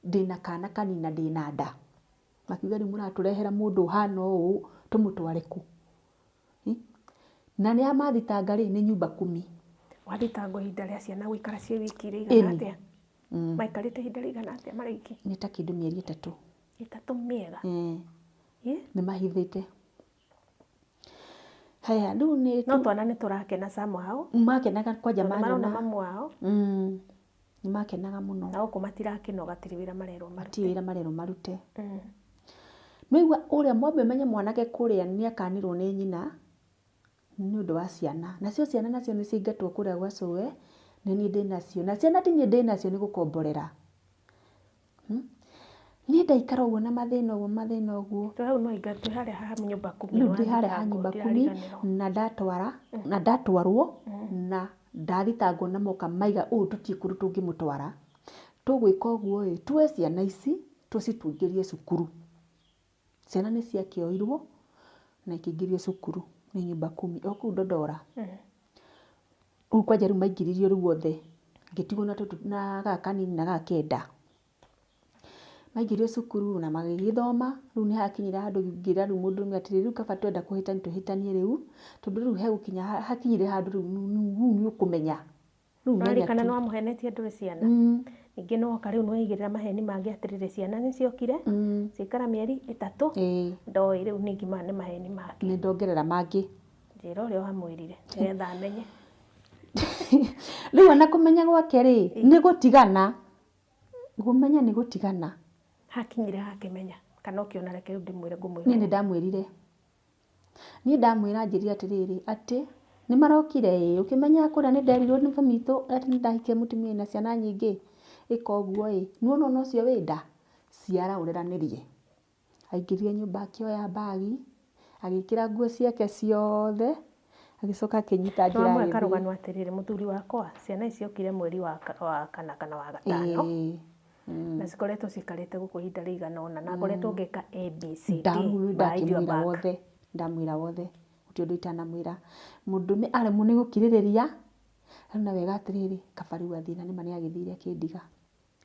ndĩna kana kanini na ndĩna nda. Makiuga rĩu mũratũrehera mũndũ ũhana ũũ, tũmũtware kũ? Na nĩa mathitanga rĩ, nĩ nyumba kumi. Wathitangwo ihinda rĩa ciana gũikara ciĩ wiki rĩigana atĩa? Maikarĩte ihinda rĩigana atĩa marĩ aiki? Nĩ ta kĩndũ mĩeri 3. 3 mĩega? Nĩ mahithĩte. Haya, rĩu nĩ No twana nĩ tũrakena somehow. Makenaga kwanja Tondũ marona manyona. mamu wao. Nĩ makenaga mũno. Na gũkũ matirakĩnoga, gũtirĩ wĩra marerwo marute. Gũtirĩ wĩra marerwo marute. Nĩũigua ũrĩa mwambe ũmenye mwanake kũrĩa nĩ akanirwo nĩ nyina nĩ ũndũ wa ciana. Nacio ciana nacio nĩ ciaingatwo kũrĩa gwa cũwe, nĩ niĩ ndĩnacio. Na ciana ti niĩ ndĩnacio nĩ gũkomborera. Niĩ ndaikara ũguo na mathĩna ũguo, mathĩna ũguo. Twĩ hau no ingatwo harĩa ha nyũmba kumi. Rĩu ndĩ harĩa ha nyũmba kumi, na ndatwara, na ndatwarwo, na ndathitangwo na moka maiga ũũ tũtirĩ kũndũ tũngĩmũtwara. Tũgwĩka ũguo ĩ, tuoe ciana ici, tũcitungĩrie cukuru. Ciana nĩ ciakĩoirwo na ikĩingĩrio cukuru nĩ nyũmba kumi, o kũu Dodora. Rĩu kwanja rĩu maingĩririo rĩu othe, ngĩtigwo na tũtũ, na gaka kanini na gaka kenda. Maingĩrio cukuru na magĩgĩthoma, rĩu nĩ hakinyire handũ ngĩra rĩu mũndũrũme atĩrĩrĩ, rĩu kaba twenda kũhĩtania tũhĩtanie rĩu, tondũ rĩu hegũkinya, hakinyire handũ rĩu nĩ ũkũmenya. Rĩu menya Ũraririkana tu. nĩ wamũhenetie ndũrĩ ciana? Ningĩ nĩwoka rĩu nĩweigĩrĩra maheni mangĩ atĩrĩrĩ, ciana nĩciokire ciaikara mĩeri 3. Ndoĩ rĩu ningĩ maya nĩ maheni make. Nĩ ndongerera mangĩ. Njĩra ũrĩa wamwĩrire nĩgetha amenye. Rĩu ona kũmenya gwake rĩ, nĩ gũtigana. Kũmenya nĩ gũtigana. Hakinyire hakĩmenya kana ũkĩona reke rĩu ndĩmwĩre ngũmwĩra. Niĩ nĩ ndamwĩrire. Niĩ ndamwĩra anjĩrire atĩrĩrĩ, atĩ nĩ marokire ĩĩ, ũkĩmenya kũrĩa nĩ nderirwo nĩ mami witũ atĩ nĩ ndahikire mũtumia wĩna ciana nyingĩ, ĩka ũguo ĩ, nĩ wona ona ũcio wĩ nda, ciara ũreranĩrie. Aingĩrire nyũmba akĩoya bag, agĩkĩra nguo ciake ciothe, agĩcoka akĩnyita njĩra Nĩwamũhe agĩthiĩ. Karũgano atĩrĩrĩ, mũthuri wakwa, ciana ici ciokire mweri wa kana kana wa gatano. Na cikoretwo cikarĩte gũkũ ihinda rĩigana ũna na ngoretwo ngĩka A B C D behind your Ndamwĩra back. Wothe, ndamwĩra wothe, gũtirĩ ũndũ itanamwĩra. Mũndũrũme aremwo nĩ gũkirĩrĩria, arona wega atĩrĩrĩ, kaba rĩu athiĩ, na nĩma nĩ agĩthire akĩndiga.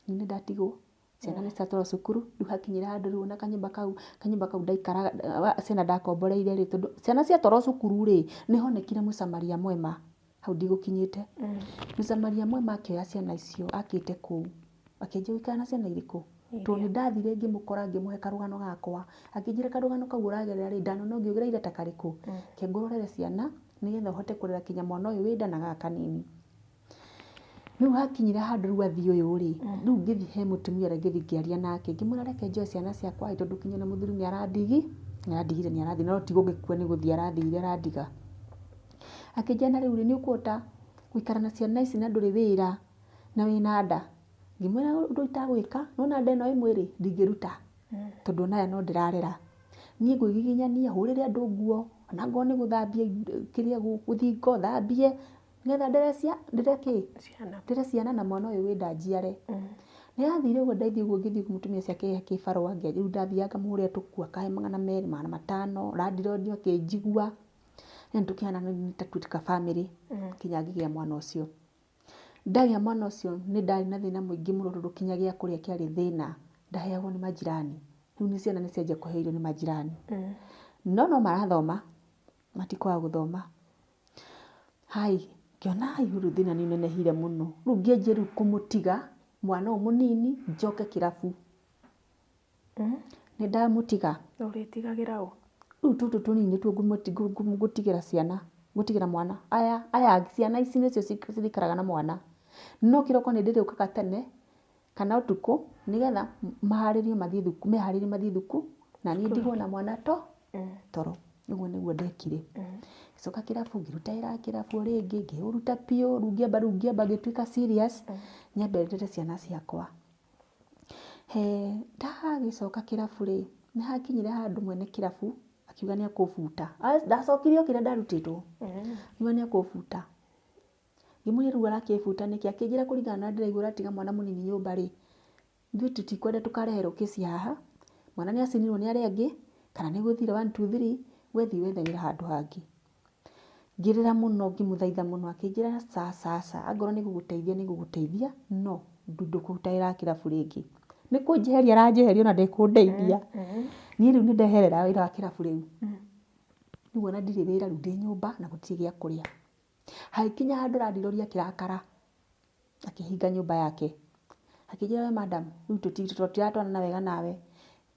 Niĩ nĩ ndatigwo, ciana nĩ ciatwarwo cukuru, rĩu hakinyire handũ rĩu ona kanyũmba kau ndaikaraga, ciana ndakomboreire rĩ, tondũ ciana ciatwarwo cukuru rĩ, nĩ honekire mũcamaria mwema, hau ndigũkinyĩte. Mũcamaria mwema akĩoya ciana icio akĩte kũu, akĩanjia gũikara na ciana irĩkũ? Tondũ nĩ ndathire ngĩmũkora ngĩmũhe karũgano gakwa, akĩnjĩra karũgano kau ũragerera rĩ, ndanona ũngĩ ũgereire ta karĩkũ? Reke ngũrorere ciana, nĩgetha ũhote kũrera kinya mwana ũyũ wĩ nda na gaka kanini. Rĩu hakinyire handũ rĩu athiĩ ũyũ rĩ, rĩu ngĩthiĩ he mũtumia ũrĩa, ngĩthiĩ ngĩaria nake, ngĩmwĩra reke njoe ciana ciakwa ĩ, tondũ kinya ona mũthuri nĩ arandigi, nĩ arandigire nĩ arathiĩ, no ti gũgĩkua nĩ gũthiĩ arathire arandiga. Akĩnjĩra na rĩu rĩ, nĩ ũkũhota gũikara na ciana ici na ndũrĩ wĩra na wĩna nda? Ngĩmwĩra ũndũ itagwĩka, nĩwona nda ĩno ĩ mwĩrĩ ndingĩruta, tondũ ona aya no ndĩrarera. Niĩ ngwĩgiginyania hũrĩre andũ nguo, ona angorwo nĩ gũthambia kĩrĩa thingo thambie, nĩgetha ndere kĩ? Ciana. Ndere ciana na mwana ũyũ wĩ nda njiare. Nĩ athire ũguo, ndathiĩ ũguo, ngĩthiĩ mũtumia ũcio akĩhe kĩbarũa, rĩu ndathiaga ngamũhũrĩra tũkuo, akahe 200, 500, landlord akĩnjigua, yani tũkĩhana ta tuĩka bamĩrĩ nginya ngĩgĩa mwana ũcio. Ndagĩa mwana ũcio nĩ ndarĩ na thĩna mũingĩ mũno, tondũ kinya gĩa kũrĩa kĩarĩ thĩna, ndaheagwo nĩ majirani. Rĩu nĩ ciana nĩ cianjia kũheo irio nĩ majirani. No no marathoma, matikwaga gũthoma. Hai, ngĩona hai ũyũ thĩna nĩ ũnenehire mũno. Rĩu ngĩanjia rĩu kũmũtiga mwana ũyũ mũnini njoke kĩrabu. Nĩ ndamũtiga. Ũrĩtigagĩra ũ? Rĩu tũtũ tũnini nĩtuo ngũtigĩra ciana, ngũtigĩra mwana. Aya ciana ici nĩcio cirĩikaraga na mwana. No kĩroko nĩ ndĩrĩũkaga tene kana ũtukũ, nĩgetha maharĩrio mathiĩ thukuru, meharĩrie mathiĩ thukuru, na niĩ ndigwo na mwana to toro. Ũguo nĩguo ndekire. Ngĩcoka kĩrabu, ngĩruta wĩra kĩrabu o rĩngĩ, ngĩũruta biũ, rĩu ngĩamba ngĩtuĩka serious, nyambe ndere ciana ciakwa. He ndagĩcoka kĩrabu rĩ, nĩ hakinyire handũ mwene kĩrabu akiuga nĩ ekũbuta. Ndacokirie o kĩrĩa ndarutĩtwo. Akiuga nĩ ekũbuta. Ngĩmũria rĩu arakĩbuta nĩkĩ? Akĩnjĩra kũringana na ndĩraigua ũratiga mwana mũnini nyũmba rĩ, ithuĩ tũtikwenda tũkareherwo kĩci haha, mwana nĩ acinirwo nĩ arĩa angĩ, kana nĩ gũthire one two three, we thiĩ wethe wĩra handũ hangĩ. Ngĩrĩra mũno, ngĩmũthaitha mũno, akĩnjĩra ca ca ca, angorwo nĩ gũgũteithia nĩ ngũgũteithia, no ndũkũruta wĩra wa kĩrabu rĩngĩ. Nĩ kũnjeheria aranjeheria ona ndekũndeithia. Niĩ rĩu nĩ ndeherera wĩra wa kĩrabu rĩu. Rĩu ona ndirĩ wĩra, rĩu ndĩ nyũmba na gũtirĩ gĩa kũrĩa. Hagĩkinya handũ landlord akĩrakara, akĩhinga nyũmba yake. Akĩnjĩra, "We madam, rĩu tũtiratwarana wega nawe.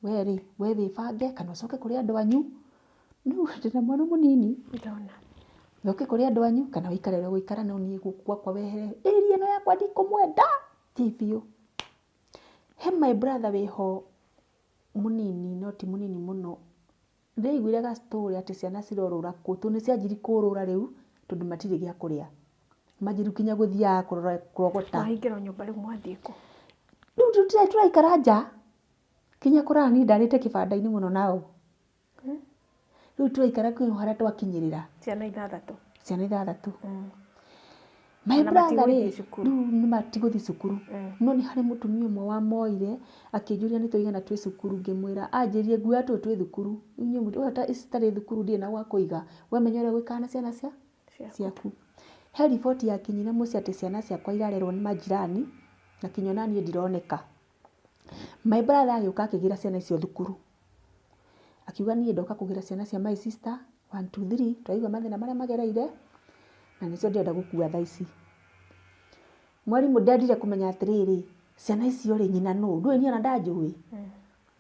We rĩ, we wĩbange kana ũcoke kũrĩ andũ anyu." Rĩu ndĩna mwana mũnini. Ndona. Ũcoke kũrĩ andũ anyu kana ũikare ũrĩa ũgũikara, no niĩ gũkũ gwakwa wehere. Area ĩno yakwa ndikũmwenda, thiĩ biũ. He my brother wĩho mũnini, no ti mũnini mũno. Ndĩraiguire ga story atĩ ciana cirorũra kũ, tondũ nĩ cianjirie kũrũra rĩu, tondũ matirĩ gĩa kũrĩa. Manjirie kinya gũthiaga kũrogota. Mwahingĩrwo nyũmba rĩu mwathiĩ kũ? Rĩu tũraikara nja. Kinya kũrara niĩ ndarĩte kĩbanda-inĩ mũno nao. Rĩu tũraikara kwĩ harĩa twakinyĩrĩra. Ciana ithathatũ. Ciana ithathatũ. My Ona brother rĩ, matigũthiĩ cukuru. Rĩu nĩ matigũthiĩ cukuru. No nĩ harĩ mũtumia ũmwe wamoire, akĩnjũria nĩ tũigana twĩ cukuru, ngĩmwĩra, anjĩrire nguoya tũtũ twĩ thukuru. Inyuĩ ici citarĩ thukuru ndirĩ na gwa kũiga. We menya ũrĩa ũgũikara na ciana ciaku. He riboti yakinyire mũciĩ atĩ ciana ciakwa irarerwo nĩ majirani, na kinya ona niĩ ndironeka. My brother agĩũka akĩgĩra ciana icio thukuru. Akiuga niĩ ndoka kũgĩra ciana cia my sister, one two three, twaigua mathĩna marĩa magereire, na nĩcio ndĩrenda gũkua thaa ici. Mwarimũ ndendire kũmenya atĩrĩrĩ, Ciana icio rĩ, nyina nũ? Ndũĩ niĩ ona ndanjũĩ.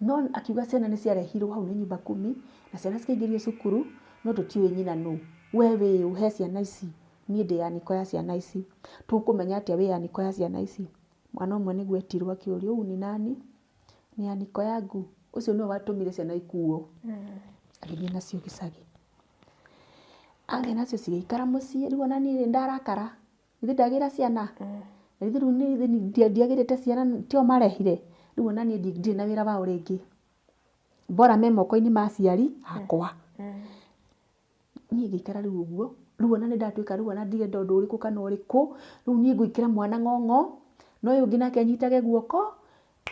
No akiuga ciana nĩ ciarehirwo hau nĩ nyumba kumi, na ciana cikaingĩrio cukuru, no tũtiũĩ nyina nũ. We wĩ ũ he ciana ici? Niĩ ndĩ aniko ya ciana ici. Tũkũmenya atĩa wĩ aniko ya ciana ici? Mwana ũmwe nĩguo etirwo akĩũrio, huyu ni nani? Ni aniko yangu. Ũcio nĩwe watũmire ciana ikuo. Agĩthiĩ nacio gĩcagi. Athiĩ nacio cigĩikara mũciĩ, rĩu ona niĩ nĩ ndarakara. Githĩ ndagĩra ciana? Na githĩ rĩu niĩ ndiagĩrĩte ciana tio marehire? Rĩu ona niĩ ndirĩ na wĩra wao rĩngĩ. Bora me moko-inĩ ma aciari akwa. Niĩ ngĩikara rĩu ũguo, rĩu ona nĩ ndatuĩka rĩu ona ndirenda ũndũ ũrĩkũ kana ũrĩkũ, rĩu niĩ ngũikĩra mwana ng'ong'o, na ũyũ ũngĩ nake anyitage guoko,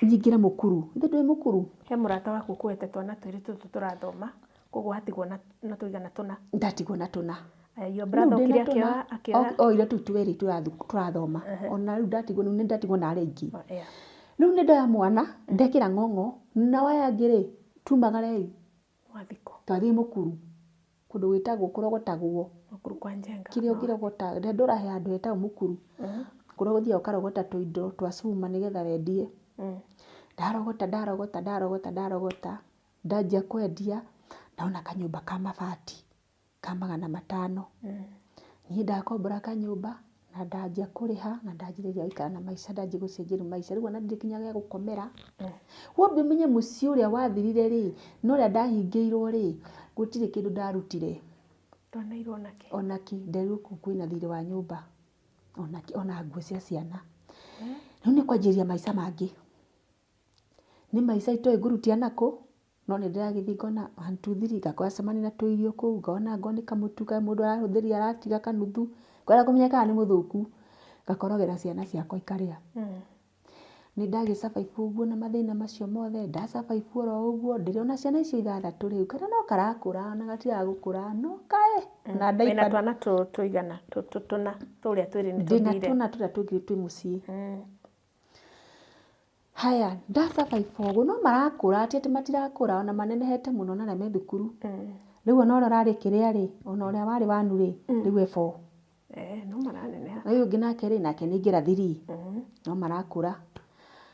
nyingĩre mũkuru. Githĩ ndũĩ mũkuru? He mũrata waku ũkuĩte twana twĩrĩ tũtũ tũrathoma, koguo watigwo na tũigana tũna. Ndatigwo na tũna. Your brother okire akĩoya akĩoya. Oire tũu twĩrĩ tũrathoma. Ona rĩu ndatigwo rĩu nĩ ndatigwo na arĩa aingĩ. Rĩu nĩ ndoya mwana, ndekĩra ng'ong'o, nao aya angĩ rĩ, tumagarei. Wathiĩ kũ? Twathiĩ mũkuru, kũndũ gwĩtagwo kũrogotagwo. Mũkuru kwa Njenga. Kĩrĩa ũngĩrogota, ndũra he handũ hetagwo mũkuru. Kũrĩa ũthiaga ũkarogota tũindo twa cuma nĩgetha wendie. Ndarogota ndarogota ndarogota ndarogota, ndanjia kwendia, ndona kanyũmba ka mabati. ka magana matano. Niĩ ndakombora kanyũmba na ndanjia kũrĩha na ndanjĩrĩria gũikara na maica ndanjia gũcenjerio maica. Rĩu ona ndirĩ nginya gĩa gũkomera. Wambe ũmenye mũciĩ ũrĩa wathirire rĩ, na ũrĩa ndahingĩirwo rĩ, gũtirĩ kĩndũ ndarutire. Ndwanairwo onakĩ? Onakĩ, nderirwo kũu kwĩna thirĩ wa nyũmba, onakĩ, ona nguo cia ciana. Rĩu nĩ kwanjĩrĩria maica mangĩ. Nĩ maica itoĩ ngũrutia nakũ, No nĩ ndĩragĩthiĩ ngona one two three, ngacemania na tũirio kũu, ngona angorwo nĩ kamũtu ka mũndũ arahũthĩria aratiga kanuthu, ngwenda kũmenya kana nĩ mũthũku, ngakorogera ciana ciakwa ikarĩa. Nĩ ndagĩ survive ũguo na mathĩna macio mothe, nda survive oro ũguo, ndĩrĩ ona ciana icio ithathatũ rĩu, kana no karakũra ona gatigaga gũkũra, no kaĩ, ona diaper. Wĩna twana tũigana, tũna, tũrĩa twĩrĩ nĩ tũthire. Ndĩna tũna tũrĩa tũngĩ twĩ mũciĩ. Haya, nda survive ũguo, no marakũra, ti atĩ matirakũra, ona manenehete mũno na arĩa me thukuru. Rĩu ona ũrĩa ũrarĩ kĩrĩa rĩ, ona ũrĩa warĩ one rĩ, rĩu e four. Eh, no maraneneha. Ũyũ ũngĩ nake rĩ, nake nĩ aingĩra three, no marakũra.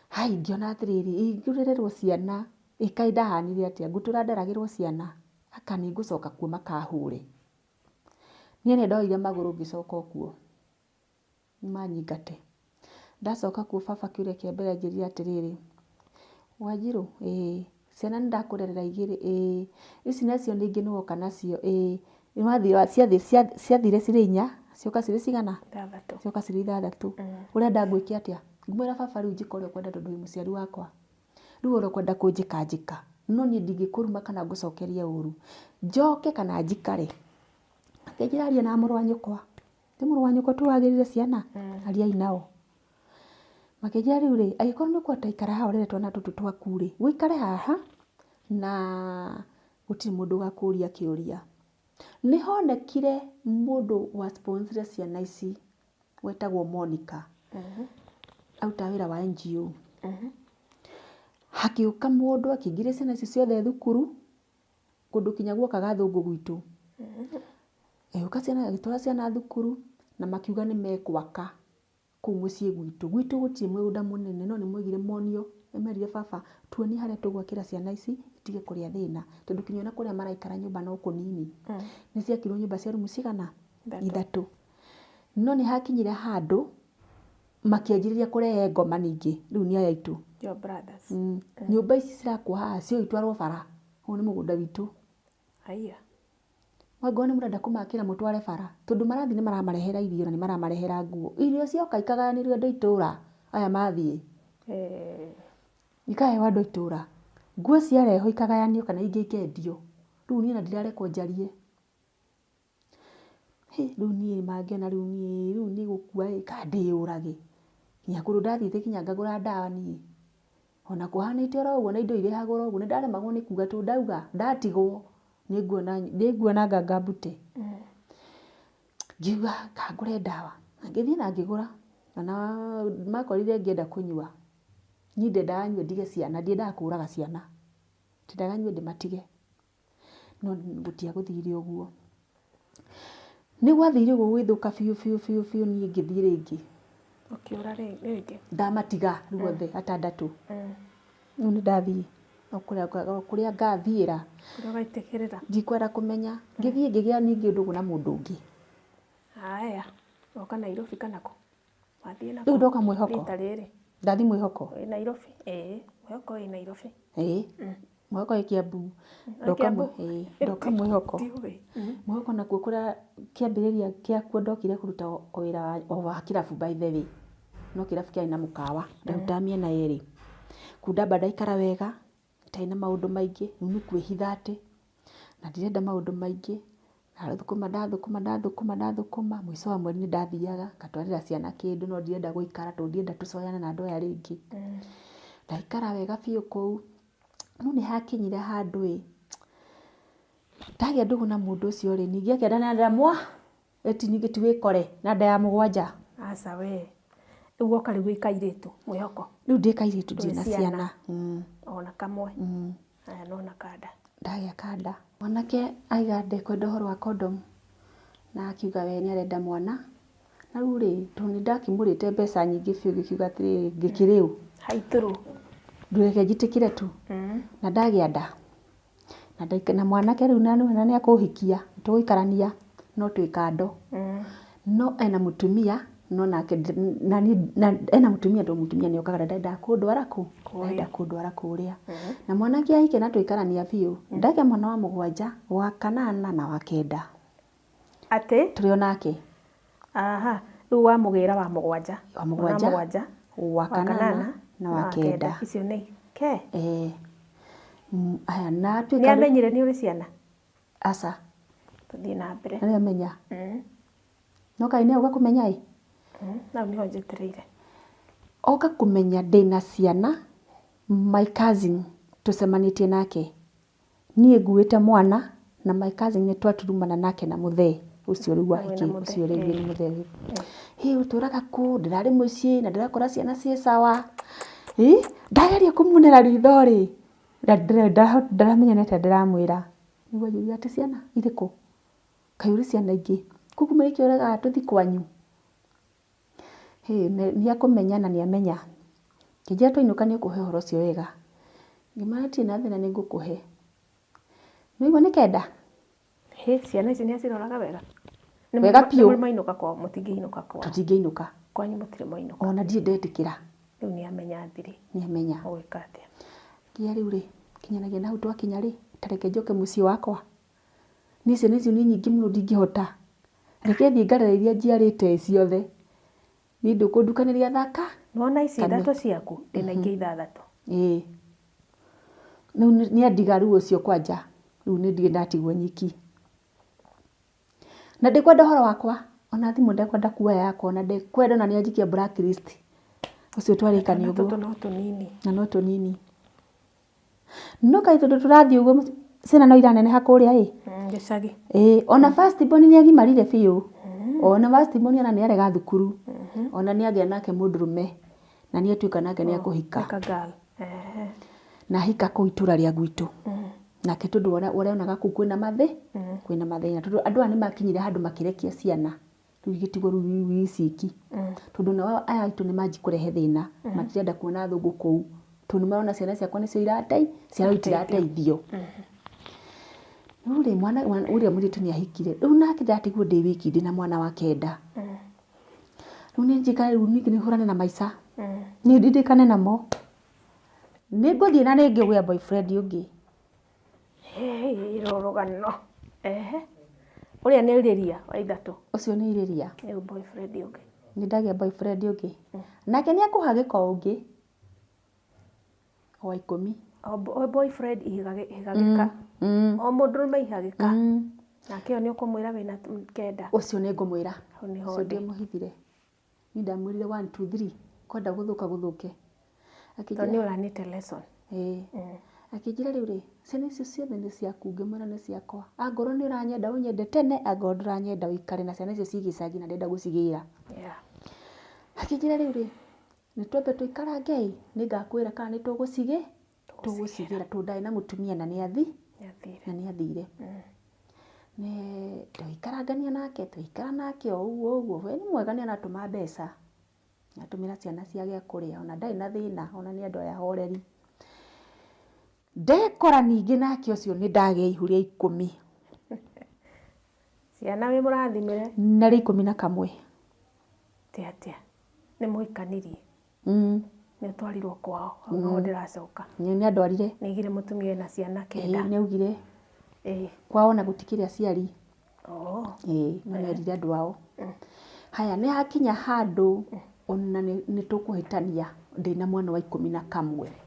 Hai, ngĩona atĩrĩrĩ, ingĩrererwo ciana, ĩ kaĩ ndahanire atĩa, ngũtũra nderagĩrwo ciana, anga nĩ ngũcoka kuo makahũre. Niĩ nĩ ndoire magũrũ ngĩcoka o kuo. Manyingate. Ndacoka kuo baba kĩũria kĩa mbere anjĩrire atĩrĩrĩ, Wanjirũ? Ĩĩ. Ciana nĩ ndakũrerera igĩrĩ? Ĩĩ. Ici nacio ningĩ nĩ woka nacio? Ĩĩ. Ciathire cirĩ inya, cioka cirĩ cigana? Ithathatũ. Cioka cirĩ ithathatũ. Ũrenda ngwĩke atĩa? Ngĩmwĩra baba rĩu njĩka ũrĩa ũkwenda tondũ wĩ mũciari wakwa. Rĩu ũrĩa ũkwenda kũnjĩka njĩka. No niĩ ndingĩkũruma kana ngũcokerie ũru. Njoke kana njikare? Akĩnjĩra aria na mũrũ wa nyũkwa. Ti mũrũ wa nyũkwa tu wagĩrire ciana? Ariai nao. Makĩnjĩra rĩu rĩ, angĩkorwo nĩ ũkũhota ikara haha ũrere twana tũtũ twaku rĩ, ũikare haha na gũtirĩ mũndũ ũgakũria kĩũria. Nĩ honekire mũndũ wa sponsor ciana ici wetagwo Monica. Arutaga wĩra wa NGO. Hakĩũka mũndũ akĩingĩria ciana ici ciothe thukuru. Kũndũ kinya guokaga athũngũ gwitũ. Agĩũka ciana agĩtwara ciana thukuru na makiuga nĩ mekwaka kũu mũciĩ gwitũ. Gwitũ gũtirĩ mũgũnda mũnene no nĩ maugire monio, nĩ merire baba tuonie harĩa tũgwakĩra ciana ici itige kũrĩa thĩna. Tondũ kinya ona kũrĩa maraikara nyũmba no kũnini. Nĩ ciakirwo nyũmba cia rumu cigana? Ithatũ. No nĩ hakinyire handũ makĩanjĩrĩria kũrehe ngoma ningĩ, rĩu nĩ aya aitũ. Your brothers. Nyũmba ici cirakwo haha cio itwarwo bara. Ũyũ nĩ mũgũnda witũ. Haiya. Angorwo nĩ mũrenda kũmakĩra mũtware bara, tondũ marathiĩ nĩ maramarehera irio na nĩ maramarehera nguo. Irio cioka ikagayanĩrio andũ a itũra, aya mathiĩ. Ikaheo andũ a itũra. Nguo ciarehwo ikagayanio kana ingĩ ikendio. Rĩu niĩ ona ndirarekwo njarie. Hĩ, rĩu niĩ mangĩona rĩu niĩ rĩu nĩ gũkua ĩ, kana ndĩyũrage. Nginya kũndũ ndathiĩte nginya ngagũra ndawa niĩ. Ona kũhanĩte oro ũguo na indo irĩhagwo oro ũguo, nĩ ndaremagwo nĩ kuga tondũ ndauga ndatigwo nĩ nguona nganga mbute. Ngiuga kana ngũre ndawa, na ngĩthiĩ na ngĩgũra, ona makorire ngĩenda kũnyua. Niĩ ndendaga nyue ndige ciana, ndiendaga kũraga ciana, ndendaga nyue ndĩmatige. No gũtiagũthire ũguo. Nĩ gwathire ũguo gũgĩthũka biũ biũ biũ biũ niĩ ngĩthiĩ rĩngĩ. Ũkĩũra rĩngĩ. Ndamatiga rĩu othe atandatũ. Rĩu nĩ ndathiĩ o kũrĩa ngathiĩra. Kũrĩa ũgaitĩkĩrĩra. Ndikwenda kũmenya. Ngĩthiĩ ngĩgĩa ningĩ ndũgũ na mũndũ ũngĩ. Haya, woka Nairobi kana kũ? Wathiĩ na Rĩu ndoka mwĩhoko. Rita rĩrĩ. Ndathiĩ mwĩhoko. Wĩ Nairobi? Ĩĩ, mwĩhoko wĩ Nairobi. Ĩĩ. Mwĩhoko wĩ Kiambu. Ĩĩ, ndoka mwĩhoko. Ndiũĩ. Mwĩhoko nakuo kũrĩa kĩambĩrĩria kĩakuo ndokire kũruta o wĩra o wa kĩrabu by the way. No kĩrabu kĩarĩ na mũkawa, ndarutaga mĩena yerĩ. Kũu ndamba ndaikara wega, itarĩ na maũndũ maingĩ, rĩu nĩ kwĩhitha atĩ, na ndirenda maũndũ maingĩ. Ndathũkũma ndathũkũma ndathũkũma ndathũkũma, mũico wa mweri nĩ ndathiaga ngatwarĩra ciana kĩndũ no ndirenda gũikara tondũ ndirenda tũcoyane na andũ aya rĩngĩ. Ndaikara wega biũ kũu, no nĩ hakinyire handũ ĩ, ndagĩa ndũgũ na mũndũ ũcio rĩ, ningĩ akĩenda na nda mwa, ĩti ningĩ ti wĩkore na nda ya mũgwanja. Aca we, rĩu woka rĩu wĩ kairĩtu mwĩhoko. Rĩu ndĩ kairĩtu ndirĩ na ciana. Ona kamwe. Aya nona kanda. Ndagĩa kanda. Mwanake aiga ndekwenda ũhoro wa condom na akiuga we nĩ arenda mwana. Na rĩu rĩ, tondũ nĩ ndakĩmũrĩte mbeca nyingĩ biũ ngĩkiuga atĩrĩrĩ, ngĩkĩrĩ ũ? Haitũrũ. Ndũreke njĩtĩkĩre tu. Na ndagĩa nda. Na mwanake rĩu na nĩ akũhikia, tũgũikarania no twĩ kando. No ena mũtumia, no nake na niĩ ena mũtumia tondũ mũtumia nĩ okaga na ndendaga kũndwara kũ? Ndarenda kũndwara kũrĩa. Na mwanake ahikia na twaikarania biũ, ndagĩa mwana wa mũgwanja, wa kanana na wa kenda. Atĩ? Tũrĩ o nake. Aha, rĩu wamũgĩra wa mũgwanja. Wa mũgwanja, wa kanana na wa kenda. Icio nĩ ke? Ĩĩ. Aya na atuĩka. Nĩ amenyire nĩ ũrĩ ciana? Aca. Tũthiĩ na mbere. Nĩ amenya. No kaĩ nĩ oka kũmenya ĩ? Hau nĩho njetereire. Oka kũmenya ndĩna ciana, my cousin tũcemanĩtie nake. Niĩ nguĩte mwana na my cousin nĩ twaturumana nake na mũthee ũcio rĩu wahikĩte, ũcio rĩu nĩ mũthee. Hĩ ũtũraga kũ? Ndĩrarĩ mũciĩ na ndĩrakora ciana ciĩ sawa. Ĩ ndageria kũmunĩra ritho rĩ, ndaramenya nĩ atĩa ndĩramwĩra. Nĩguo anjĩrire atĩ ciana irĩkũ? Kaĩ ũrĩ ciana ingĩ? Koguo nĩkĩo ũregaga tũthiĩ kwanyu? Hĩ nĩ akũmenya na nĩ amenya. Ngĩnjĩra twainũka nĩ ũkũhe ũhoro ũcio wega. Ngĩmwĩra hatirĩ na thĩna nĩ ngũkũhe. Nĩ waigua nĩ kenda? Hĩ, ciana ici nĩ aciroraga wega? Wega biũ. Nĩ mwainũka kwao? Mũtingĩinũka kwao? Tũtingĩinũka. Kwanyu mũtirĩ mwainũka? Ona ndirĩ ndetĩkĩra. Rĩu nĩ amenya thiri. Nĩ amenya. Ũgwĩka atĩa? Nginya rĩu rĩ, kinyanagia na hau twakinya rĩ, ta reke njoke mũciĩ wakwa. Niĩ ciana icio nĩ nyingĩ mũno ndingĩhota. Reke thiĩ ngarere iria njiarĩte ciothe. Niĩ ndũkũndukanĩria thaka. Nĩwona ici ithatũ ciaku, ndĩna ingĩ ithathatũ. Ĩĩ. Rĩu nĩ andiga rĩu ũcio kwanja, rĩu nĩ ndirĩ ndatigwo nyiki. Na ndikwenda ũhoro wakwa, ona thimũ ndekwenda kuoya yakwa, ona ndekwenda ona nĩ anjikia blacklist. Ũcio twarĩkania ũguo. Tũtũ no tũnini. Na no tũnini. No kaĩ tondũ tũrathiĩ ũguo ciana no iraneneha kũrĩa ĩ. Gĩcagi. Ĩĩ, ona first born nĩ agimarire biũ. Ona first born ona nĩ arega thukuru. Ona nĩ agĩa nake mũndũrũme. Na nĩ atuĩka nake nĩ akũhika. Nĩ ka girl. Na ahika kũu itũra rĩa gwitũ. Nake tondũ ũrĩa onaga kũu kwĩna mathĩ, kwĩna mathĩna. Tondũ andũ aya nĩ makinyire handũ makĩrekia ciana. Rĩu igĩtigwo rĩu ciki. Tondũ nao aya aitũ nĩ manji kũrehe thĩna. Matirenda kuona athũngũ kũu. Tondũ nĩ marona ciana ciakwa nĩcio ciana itirateithio. Rĩu rĩ, mwana ũrĩa mũirĩtu nĩ ahikire. Rĩu nake ndatigwo ndĩ wiki ndĩna mwana wa kenda. Rĩu nĩ njikare rĩu ningĩ hũrane na maica. Niĩ ndindĩkane namo. Nĩ ngũthiĩ na nĩ ngĩgĩa boyfriend ũngĩ. Hĩ, rũrũgano. Ehe. Ũrĩa nĩ irĩria wa ithatũ. Ũcio nĩ irĩria. Rĩu boyfriend ũngĩ. Nĩ ndagĩa boyfriend ũngĩ. Nake nĩ akũha gĩko ũngĩ. Wa ikũmi. O boyfriend ihagĩka. O mũndũrũme ihagĩka. Nake ũyũ nĩ ũkũmwĩra wĩna kenda. Ũcio nĩ ngũmwĩra. Hau nĩho Ũcio ndĩ. ndiamũhithire. Niĩ ndamwĩrire 1 2 3 kwenda gũthũka gũthũke. Tondũ nĩ ũranĩte lesson. Ĩĩ. Akĩnjĩra rĩu rĩ, ciana icio ciothe nĩ ciaku, ngĩmwĩra nĩ ciakwa. Angorwo nĩ ũranyenda ũnyende tene, angorwo ndũranyenda ũikare na ciana icio ciĩ gĩcagi na ndĩrenda gũcigĩra. Akĩnjĩra rĩu rĩ, nĩ twambe tũikarange ĩ, nĩ ngakwĩra kana nĩ tũgũcigĩra tondũ ndarĩ na mũtumia na nĩ Nĩ athire. na nĩ athire. Nĩ tũgĩikarangania nake, tũgĩikara nake o ũguo ũguo, we nĩ mwega nĩ aratũma mbeca. Atũmĩra ciana cia gĩa kũrĩa, ona ndarĩ na thĩna, ona nĩ andũ aya ahoreri. Ndekora ningĩ nake ũcio nĩ ndagĩa ihu rĩa 10. Ciana wĩ mũrathimĩre. Na rĩa 11. Ti atĩa? Nĩ mũhikanirie? Nĩ ũtwarirwo kwao, hau noho ndĩracoka. Nĩ andwarire. Nĩ aigire mũtumia ena ciana 9. Nĩ augire. Kwao ona gũtikĩrĩ aciari. Ĩĩ, no nĩ erire andũ ao. Haya, nĩ hakinya handũ ona nĩ tũkũhĩtania ndĩna mwana wa 11.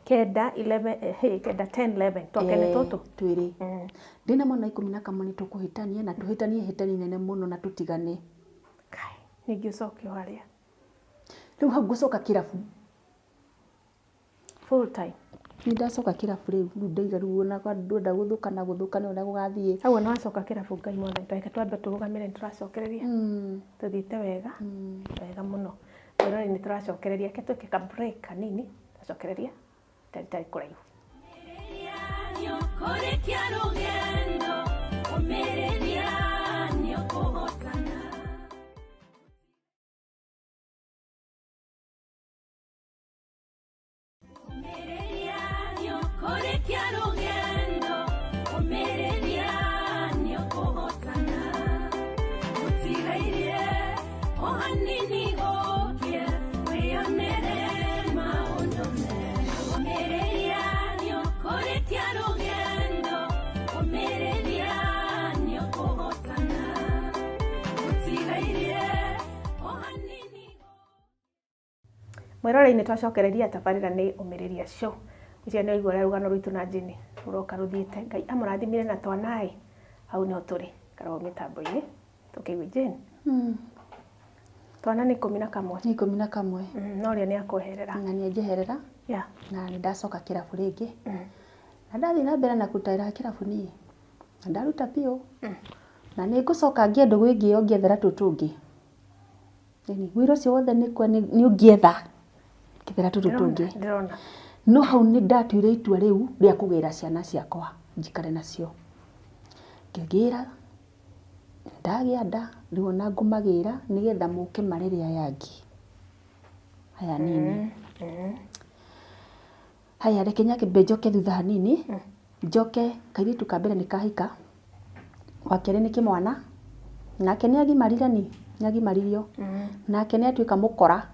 9, 11, hey, 9, 10, 11. Twakene tũtũ? Twĩrĩ. Ndĩna mwana wa 11 nĩ tũkũhĩtania na tũhĩtanie hĩtania nene mũno na tũtigane. Kai, ningĩ ũcoke o harĩa. Rĩu hau ngũcoka kĩrabu. Full time. Nĩ ndacoka kĩrabu rĩu, rĩu ndaiga rĩu ona ndwenda gũthũka na gũthũka nĩ ũrĩa gũgathiĩ. Hau ona wacoka kĩrabu Ngai mwathani, reke twambe tũrũgamĩre nĩ tũracokereria. Tũthiĩte wega, wega mũno. Mwĩroreri nĩ tũracokereria, reke twĩke ka break kanini, tũracokereria tarĩ kũraihu. Mwĩroreri nĩ twacokereria tabarĩra nĩ Ũmĩrĩria Show. Ũcio nĩ ũigua ũrĩa rũgano rwitũ na Jane rũroka rũthiĩte. Ngai amũrathimire na twanaĩ hau nĩho tũrĩ karoo mĩtambo-inĩ tũkĩigua Jane. Twana nĩ 11. Nĩ 11. No ũrĩa nĩ akweherera. Na nĩ anjeherera. Na nĩ ndacoka kĩrabu rĩngĩ. Na ndathiĩ na mbere na kũruta wĩra wa kĩrabu niĩ. Na ndaruta biũ. Na nĩ ngũcoka ngĩe ndũgũ ĩngĩ ĩyo ngĩethera tũtũ ũngĩ. Wĩra ũcio wothe nĩ ũngĩetha ngĩethera tũtũ tũngĩ. No hau nĩ ndatuire itua rĩu rĩa kũgĩra ciana ciakwa njikare nacio. Ngĩgĩra, ndagĩa nda, rĩu ona ngũmagĩra nĩgetha mũke marere aya angĩ. Aya nini. Haya reke nyambe njoke thutha hanini, njoke kairĩtu ka mbere nĩ kahika, wa kerĩ nĩ kĩmwana, nake nĩ agimarire ni, nĩ agimaririo, nake nĩ atuĩka mũkora.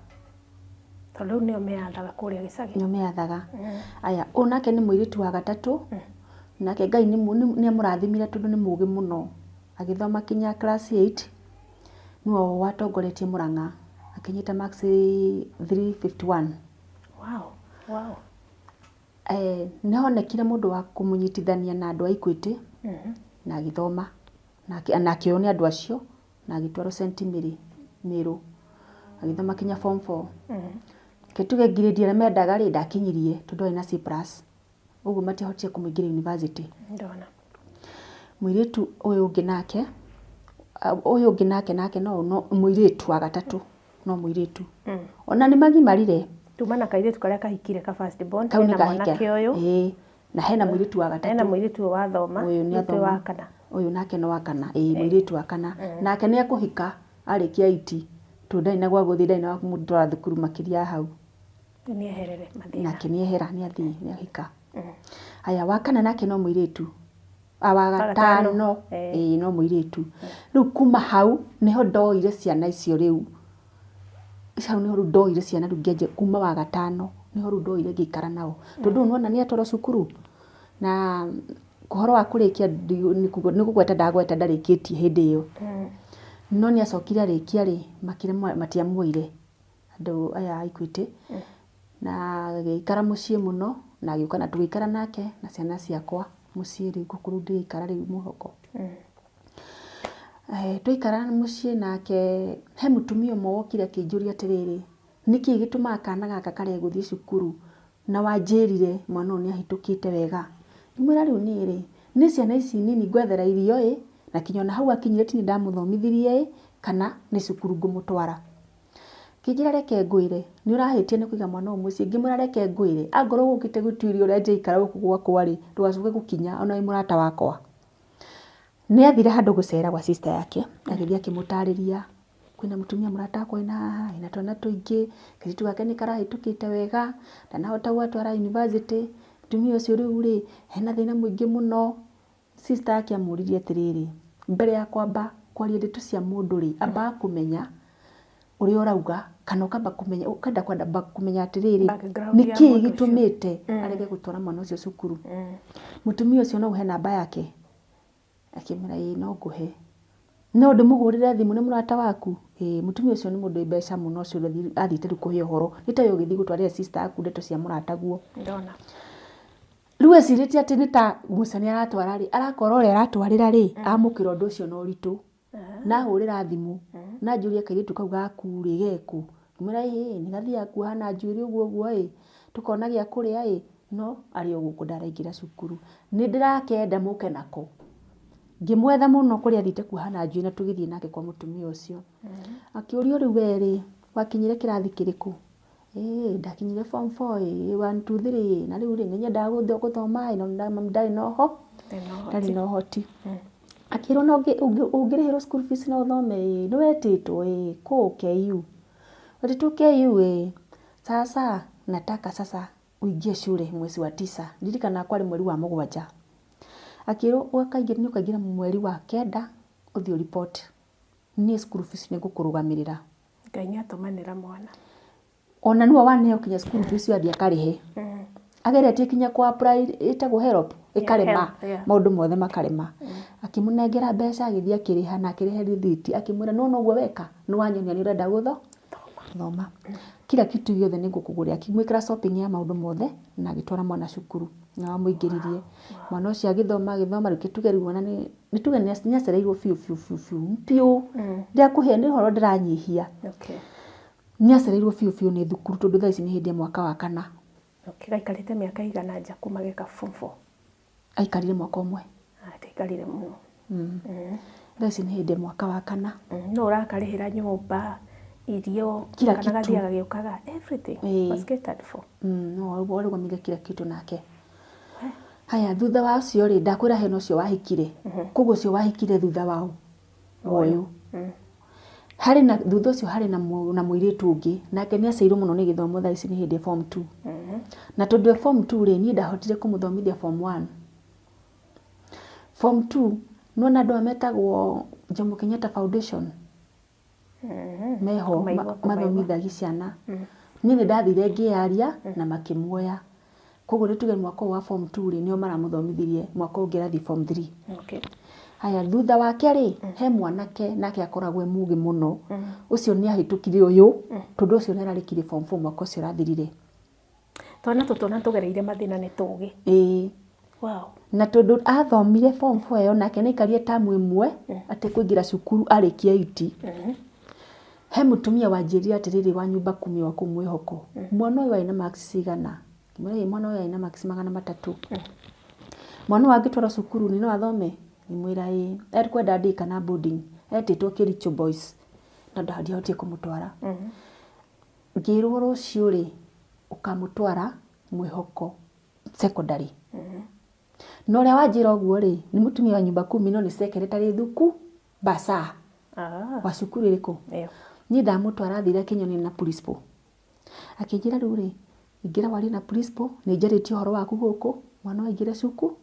Tondũ rĩu nĩo meathaga kũrĩa gĩcagi. Nĩo meathaga. Aya, ũyũ nake nĩ mũirĩtu wa gatatũ, nake Ngai nĩ amũrathimire tondũ nĩ mũgĩ mũno. Agĩthoma kinya class 8, nĩwe watongoretie Mũrang'a, akinyĩte marks 351. Wow, wow. Nĩ honekire mũndũ wa kũmũnyitithania na andũ a Equity, na agĩthoma, na akĩoywo nĩ andũ acio, na agĩtwarwo St Mary Meru, agĩthoma kinya form 4. Reke tuge grade ĩrĩa mendaga rĩ, ndakinyirie tondũ arĩ na C plus, ũguo matiahotire kũmũingĩria university. Ndona. Mũirĩtu ũyũ ũngĩ nake, ũyũ ũngĩ nake nake no mũirĩtu wa gatatũ, no mũirĩtu. Ona nĩ magimarire. Tuma na kairĩtu karĩa kahikire ka first born, Kau nĩ hena kahika. mwanake ũyũ. Ĩĩ, na hena mũirĩtu wa gatatũ. Hena mũirĩtu ũyũ wathoma, Ũyũ nĩ ũyũ athoma. wa kana. Ũyũ nake nĩ wa kana, ĩĩ mũirĩtu wa kana. Nake nĩ ekũhika arĩkia 8, tondũ ndarĩ na gwa gũthiĩ, ndarĩ na wa kũmũtwara thukuru makĩria ya hau. Rĩu nĩ eherere mathĩna. Nake nĩ ehera, nĩ athiĩ, nĩ ahika. Haya, wa kana nake no mũirĩtu. Wa gatano, ĩĩ no mũirĩtu. Rĩu kuma hau nĩho ndoire ciana icio rĩu. Hau nĩho rĩu ndoire ciana rĩu ngĩanjia kuma wa gatano nĩho rĩu ndoire ngĩikara nao. Tondũ ũyũ nĩwona nĩ atwarwo cukuru na ũhoro wa kũrĩkia nĩ kũgweta ndagweta ndarĩkĩtie hĩndĩ ĩyo. No nĩ acokire arĩkia rĩ, matiamuoire andũ aya a Equity. Na agĩikara mũciĩ mũno na agĩũka na tũgĩikara nake na ciana ciakwa mũciĩ rĩu gũkũ rĩu ndĩraikara rĩu mwĩhoko. Twaikara mũciĩ nake he mũtumia ũmwe wokire akĩnjũria atĩrĩrĩ, nĩkĩ gĩtũmaga kana gaka karege gũthiĩ cukuru na wanjĩrire mwana ũyũ nĩ ahĩtũkĩte wega. Ngĩmwĩra rĩu niĩ rĩ, nĩ ciana ici nini ngwethera irio ĩ, na kinya ona hau akinyire ti niĩ ndamũthomithirie ĩ, kana nĩ cukuru ngũmũtwara. Akĩnjĩra reke ngwĩre, nĩ ũrahĩtia nĩ kũiga mwana ũyũ mũciĩ. Ngĩmwĩra reke ngwĩre, angorwo ũkĩte gũtuĩria ũrĩa njĩikara gũkũ gwakwa rĩ, ndũgacoke gũkinya ona wĩ mũrata wakwa. Nĩ athire handũ gũcera gwa sister yake, agĩthiĩ akĩmũtarĩria Kwĩna mũtumia mũrata wakwa wĩna haha, ena twana tũingĩ, kairĩtu gake nĩ karahĩtũkĩte wega, ndanahota gũgatwara university, mũtumia ũcio rĩu rĩ, ena thĩna mũingĩ mũno. Sister yake amũririe atĩrĩrĩ, mbere ya kwamba kwaria ndeto cia mũndũ rĩ, ambaga kũmenya ũrĩa ũrauga, kana ũkamba kũmenya, ũkenda kwamba kũmenya atĩrĩrĩ, Background ya nĩkĩĩ mũndũ ũcio. gĩtũmĩte arege gũtwara mwana ũcio cukuru. Mũtumia ũcio no ũhe namba yake? Akĩmwĩra ĩĩ no ngũhe. No ndĩmũhũrĩre thimũ nĩ mũrata waku? Ĩĩ. Mũtumia ũcio nĩ mũndũ wĩ mbeca mũno ũcio athiĩte rĩu kũhe ũhoro. Nĩ ta we ũgĩthiĩ gũtwarĩra sister yaku ndeto cia mũrataguo. Ndona. Rĩu ecirĩtie atĩ nĩ ta guca nĩ aratwara rĩ, arakora ũrĩa aratwarĩra rĩ, amũkĩra ũndũ ũcio na ũritũ. Na ahũrĩra thimũ, na anjũria kairĩtu kau gaku rĩ, gekũ? Ngĩmwĩra ĩĩ nĩ gathiaga kuoha na njuĩrĩ ũguo ũguo ĩ, tũkona gĩa kũrĩa ĩ, no arĩ o gũkũ ndaraingĩra cukuru. Nĩ ndĩrakenda mũke nako. Ngĩmwetha mũno kũrĩa athiĩte kuoha na njuĩrĩ na tũgĩthiĩ nake kwa mũtumia ũcio. Akĩũrio rĩu we rĩ, wakinyire kĩrathi kĩrĩkũ? Ĩĩ ndakinyire form four ĩ, one two three ĩ, na rĩu rĩ nĩ nyendaga gũthoma ĩ, no mami ndarĩ na ũho, ndarĩ na ũhoti. Akĩrwo no ũngĩrĩhĩrwo school fees no ũthome ĩĩ, nĩ wetĩtwo ĩĩ, kũ KU? Wetĩtwo KU ĩĩ, sasa nataka sasa uingie shule mwezi wa tisa, ndirikanaga kwarĩ mweri wa mũgwanja. Akĩrwo nĩ ũkaingĩra mweri wa kenda ũthiĩ ũ report, niĩ school fees nĩ ngũkũrũgamĩrĩra. Ngai nĩ atũmanĩra mwana. Ona nĩwe waneo kinya school fees athiĩ akarĩhe. Ageretie kinya kũ apply ĩtagwo HELB ĩkarema, maũndũ mothe makarema. Akĩmũnengera mbeca agĩthiĩ akĩrĩha na akĩrĩha rĩthiti akĩmwĩra nĩwona ũguo weka nĩ wanyonia nĩ ũrenda gũthoma. Kila kitu gĩothe nĩ ngũkũgũrĩra. Akĩmwĩkĩra shopping ya maũndũ mothe na agĩtwara mwana cukuru na wamũingĩririe. Mwana ũcio agĩthoma agĩthoma rĩu tuge rĩu ona nĩ nĩ tuge nĩ acereirwo biũ biũ biũ biũ biũ. Ndirakũhe nĩ ũhoro ndĩranyihia. Nĩ acereirwo biũ biũ nĩ thukuru tondũ thaa ici nĩ hĩndĩ ya mwaka wa kana. Okay, gaikarĩte mĩaka ĩigana nja kuma geka form four? Aikarire mwaka ũmwe. Ah, ndaikarire mũno. Thaa ici nĩ hĩndĩ ya mwaka wa kana. Nũ ũrakarĩhĩra nyũmba, irio, Kila kana kitu. gathiaga gĩũkaga, everything was catered for. No warũgamire kila kitu nake. Haya, thutha wa ũcio rĩ, ndakwĩra hena ũcio wahikire. Koguo ũcio wahikire thutha wa ũyũ. Harĩ na thutha ũcio harĩ na mũirĩtu ũngĩ, nake nĩ aceirwo mũno nĩ gĩthomo thaa ici nĩ hĩndĩ form 2. Na tondũ e form 2 rĩ, niĩ ndahotire kũmũthomithia form 1. Form 2, nĩwona andũ aya metagwo Jomo Kenyatta Foundation? Meho mathomithagia ciana. Niĩ nĩ ndathire ngĩyaria na makĩmuoya. Koguo nĩ tuge mwaka ũyũ wa form 2 rĩ, nĩo maramũthomithirie, mwaka ũngĩ arathiĩ form 3. Haya, thutha wake rĩ, he mwanake nake akoragwo e mũgĩ mũno. Ũcio nĩ ahĩtũkire ũyũ, tondũ ũcio nĩ ararĩkirie form 4 mwaka ũcio ũrathirire. Twana tũtũ ona tũgereire mathĩna nĩ tũgĩ. Ĩĩ. Wow. Na tondũ athomire form 4 ĩyo nake nĩ aikarire tamu ĩmwe atekũingĩra cukuru arĩkia eight. He mũtumia wanjĩrire atĩrĩrĩ wa nyumba kumi wa kũu Mwĩhoko, mwana ũyũ arĩ na marks cigana? Ngĩmwĩra ĩĩ mwana ũyũ arĩ na marks 300. Mwana ũyũ angĩtwarwo cukuru nĩ no athome? Ngĩmwĩra ĩĩ. Ekwenda day kana boarding? Etĩtwo Kericho Boys no ndiahotire kũmũtwara. Ngĩrwo rũciũ rĩ, ũkamũtwara Mwĩhoko Secondary. Na ũrĩa wanjĩra ũguo rĩ, nĩ mũtumia wa nyumba kumi no nĩ secretary thuku bursar wa cukuru ĩrĩkũ? Niĩ ndamũtwara athire akĩnyonia na principal. Akĩnjĩra rĩu rĩ, ingĩra warie na principal, nĩ njarĩtie ũhoro waku gũkũ, mwana ũyũ aingĩre cukuru.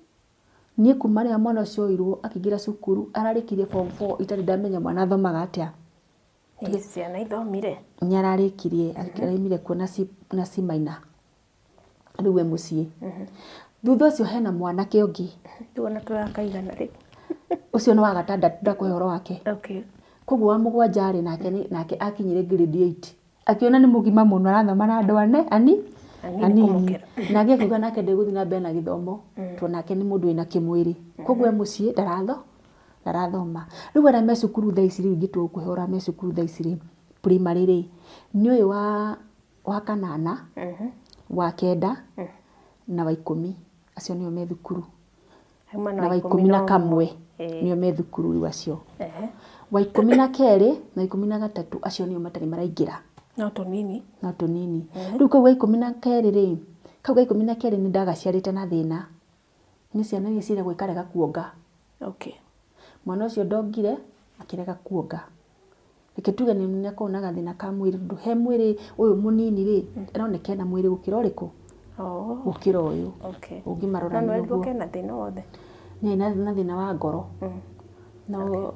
Niĩ kuma rĩrĩa mwana ũcio oirwo akĩingĩra cukuru, ararĩkirie form four itarĩ ndamenya mwana athomaga atĩa. Ciana ithomire. Nĩ ararĩkirie, araumire kuo na C minor. Rĩu e mũciĩ. Thutha ũcio hena mwanake ũngĩ. Rĩu ona tũrakaigana rĩ. Ũcio nĩ wa gatandatũ ndakũhe ũhoro wake. Okay. Koguo wa mũgwanja rĩ nake nake akinyire grade 8. Akĩona nĩ mũgima mũno arathoma na andũ ane ani anini. Nake akiuga nake ndegũthiĩ na mbere na gĩthomo tondũ nake nĩ mũndũ wĩna kĩmwĩrĩ. Koguo e mũciĩ ndaratho ndarathoma. Rĩu arĩa me cukuru thaa ici rĩu ingĩtua gũkũhe ũrĩa me cukuru thaa ici rĩ, primary rĩ, nĩ ũyũ wa wa kanana, wa kenda na wa ikũmi. Acio nĩo me thukuru. Na wa 11 nĩo me thukuru rĩu acio. Wa 12 na 13 acio nĩo matarĩ maraingĩra. No tũnini. No tũnini. Rĩu kau ga 12 rĩ, kau ga 12 nĩ ndagaciarĩte na thĩna. Nĩ ciana iria ciĩragwo ikarega kuonga. Okay. Mwana ũcio ndongire, akĩrega kuonga. Reke tuge nĩ akoragwo na gathĩna ka mwĩrĩ tondũ he mwĩrĩ ũyũ mũnini rĩ, aroneka ena mwĩrĩ gũkĩra ũrĩkũ? Oh. Gũkĩra ũyũ. Okay. Ũngĩmarora No nĩ nĩwerirwo ũguo. kena thĩna wothe? Nĩ na thĩna wa ngoro. No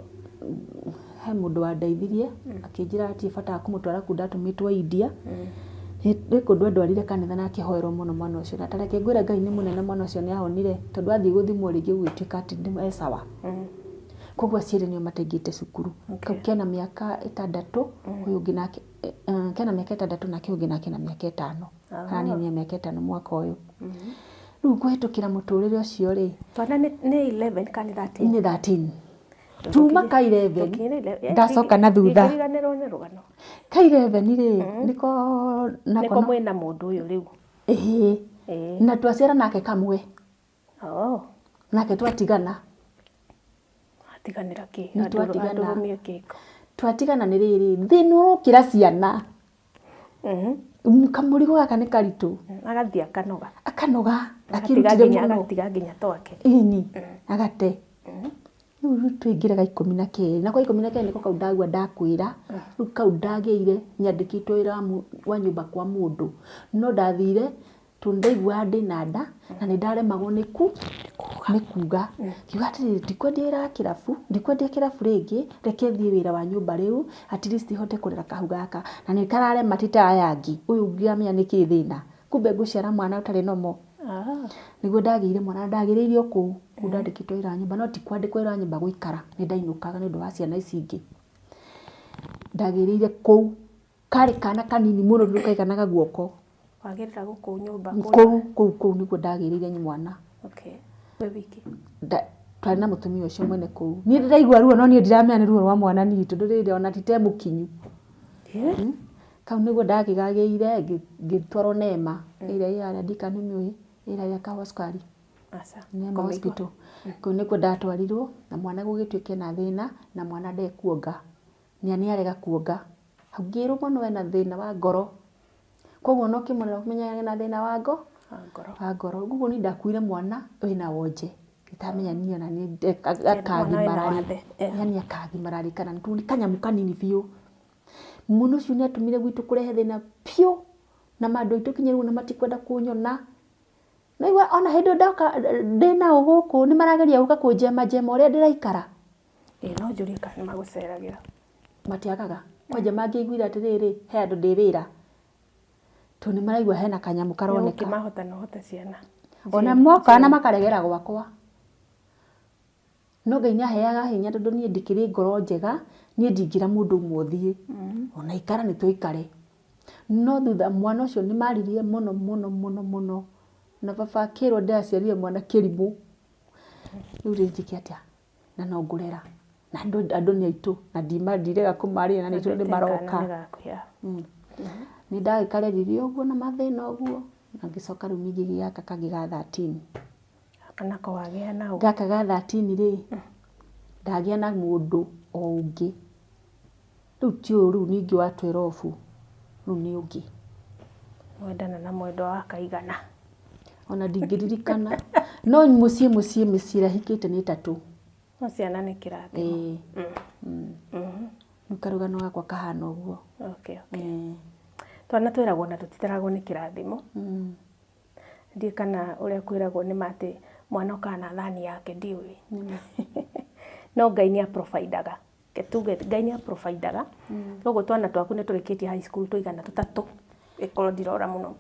he mũndũ wandeithirie akĩnjĩra hatirĩ bata wa kũmũtwara kũu ndatũmĩtwo India. Nĩ kũndũ andwarire kanitha na akĩhoerwo mũno mwana ũcio. Na ta reke ngwĩre Ngai nĩ mũnene mwana ũcio nĩ ahonire tondũ athiĩ gũthimwo rĩngĩ gũgĩtuĩka atĩ e sawa. Koguo aciari nĩo mataingĩrĩte cukuru. Kau kena mĩaka ĩtandatũ, ũyũ ũngĩ nake kena mĩaka ĩtandatũ nake ũyũ ũngĩ nake ena mĩaka ĩtano. Araninia mĩaka ĩtano mwaka ũyũ. Rĩu kũhĩtũkĩra mũtũrĩre ũcio rĩ, Twana nĩ 11 kana nĩ 13? Nĩ 13. Tuma ka 11 ndacoka na thutha. Ndingĩriganĩrwo nĩ rũgano. Ka 11 rĩ, nĩko nako Nĩko mwĩna mũndũ ũyũ rĩu. Ĩĩ. Ĩĩ. Na twaciara nake kamwe. Oh. Nake twatigana. Watiganĩra kĩ? Nĩ twatigana. Andũrũmie kĩko. Twatigana nĩ rĩrĩ, thĩna ũrokĩra ciana. Kamũrigo gaka nĩ karitũ. Agathiĩ akanoga. Akanoga, akĩrutire mũno. Agatiga nginya twake. Ĩni, agate. Rĩu twaingĩra ga 12, nako ga 12 nĩko kau ndagua ndakwĩra, rĩu kau ndagĩire nyandĩkĩtwo wĩra wa nyũmba kwa mũndũ. No ndathire tondũ ndaiguaga ndĩna nda na nĩ ndaremagwo nĩ nĩ kuga. Ngiuga atĩrĩrĩ, ndikwendia wĩra wa kĩrabu, ndikwendia kĩrabu rĩngĩ, reke thiĩ wĩra wa nyũmba rĩu, at least hote kũrera kahu gaka. Na nĩ kararema ti ta aya angĩ, ũyũ ũngĩamenya nĩkĩ thĩna. Kumbe ngũciara mwana ũtarĩ normal. Nĩguo ndagĩire mwana na ndagĩrĩire o kũu, kũu ndandĩkĩtwo wĩra wa nyũmba, no ti kwandĩkwo wĩra wa nyũmba gũikara, nĩ ndainũkaga nĩ ũndũ wa ciana ici ingĩ. Ndagĩrĩire kũu, karĩ kana kanini mũno tondũ kaiganaga guoko. Wagĩrĩra gũkũ nyũmba? Kũu, kũu, kũu nĩkuo ndagĩrĩire mwana. Okay. Wĩ wiki? Twarĩ na mũtumia ũcio mwene kũu. Niĩ ndĩraigua ruo no niĩ ndiramenya nĩ ruo rwa mwana niĩ tondũ rĩrĩ ona ti ta e mũkinyu. Kau nĩguo ndakĩgagĩire ngĩtwarwo Neema ĩrĩa ĩ harĩa ndiũĩ kana nĩ ũmĩũĩ ĩrĩa ya Kahũa Cukari. Aca. Neema Hospital. Kũu nĩkuo ndatwarirwo na mwana gũgĩtuĩka ena thĩna na mwana ndekuonga. Na nĩ arega kuonga. Hau ngĩrwo mwana ũyũ ena thĩna wa ngoro. Koguo ona ũkĩmũrora ũmenyaga ena thĩna wa ngoro. Wa ngoro. Koguo niĩ ndakuire mwana wĩna wonje. Itamenya niĩ ona niĩ akagimara rĩ. Yaani akagimara rĩ kana nĩ kanyamũ kanini biũ. Mwana ũcio nĩ atũmire gwitũ kũrehe thĩna biũ. Na andũ aitũ nginya rĩu ona matikwenda kũnyona. Naigua ona hĩndĩ ĩyo ndoka ndĩnao gũkũ nĩ marageria gũka kũnjema njema ũrĩa ndĩraikara. Ĩĩ no njũrie kana nĩ magũceragĩra. Matiagaga. Kwanja mangĩaiguire atĩrĩrĩ, he andũ ndĩ wĩra. Tondũ nĩ maraigua hena kanyamũ karoneka. Nĩ ũkĩmahota na ũhote ciana. Ona moka na makaregera gwakwa. No Ngai nĩ aheaga hinya tondũ niĩ ndikĩrĩ ngoro njega, niĩ ndingĩra mũndũ ũmwe ũthiĩ. Ona ikara nĩ tũikare. No thutha mwana ũcio nĩ maririe mũno mũno mũno mũno. Na baba akĩrwo ndĩraciarire mwana kĩrimũ. Rĩu rĩ njĩke atĩa? Na no ngũrera. Na andũ andũ nĩ aitũ na ndirega kũmarĩra na nĩ maroka. Nĩ ndagĩkareririe ũguo na mathĩna ũguo na ngĩcoka rĩu ningĩ gaka kangĩ ga 13. Gaka nako wagĩa nao? Gaka ga 13 rĩ, ndagĩa na mũndũ o ũngĩ. Rĩu ti ũyũ rĩu ningĩ wa 12, rĩu nĩ ũngĩ. Mwendana na mwendwa wa kaigana? Ona ndingĩririkana. No mũciĩ mũciĩ mĩciĩ ĩrĩa hikĩte nĩ ĩtatũ. No ciana nĩ kĩrathimo. Ĩĩ. Rĩu karũgano gakwa kahana ũguo. Okay, okay. Twana twĩragwo na tũtitaragwo nĩ kĩrathimo. Ndiũĩ kana ũrĩa kwĩragwo nĩ ma atĩ mwana okaga na thani yake ndiũĩ. No Ngai nĩ a-providaga. Reke tuge Ngai nĩ a-providaga. Koguo twana twaku nĩ tũrĩkĩtie high school tũigana tũtatũ, ĩkorwo ndirora mũno.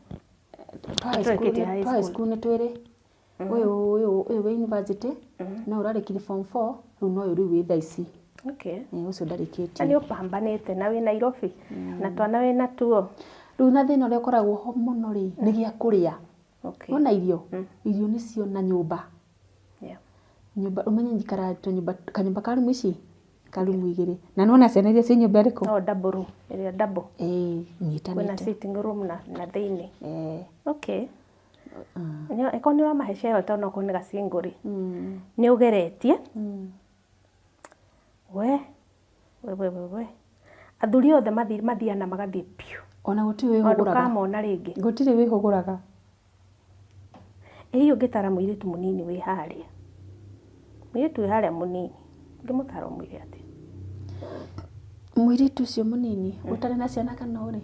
Twa high school nĩ twĩrĩ. Ũyũ ũyũ ũyũ wĩ university, no ũrarĩkirie form 4, rĩu no ũyũ rĩu wĩ thaa ici. Okay. Ũcio ndarĩkĩtie. Na nĩ ũpambanĩte na wĩ Nairobi na twana wĩ natuo. Rĩu na thĩna ũrĩa ũkoragwo ho mũno rĩ, nĩ gĩa kũrĩa. Okay. Wona irio? Irio nĩcio na nyũmba. Yeah. Nyũmba, ũmenye njikaraga tũnyũmba, kanyũmba ka rumu ici, ka rumu igĩrĩ. Na nĩwona ciana iria ciĩ nyũmba ĩrĩkũ? Oh, double room, ĩrĩa double. Ĩĩ, nyitanĩte. Kwĩna sitting room na thĩinĩ. Ĩĩ. Okay. Ĩkorwo nĩ ũramahe shelter onokorwo nĩ ga single rĩ, nĩ ũgeretie. We, we, we, we, we. Athuri othe mathiaga na magathiĩ piũ. Ona gũtirĩ wĩhũgũraga. Ndũkamona rĩngĩ. Gũtirĩ wĩhũgũraga. Ĩ hihi ũngĩtara mũirĩtu mũnini wĩ harĩa? Mũirĩtu wĩ harĩa mũnini, ũngĩmũtara ũmwĩre atĩa? Mũirĩtu ũcio mũnini ũtarĩ na ciana kana ũrĩ?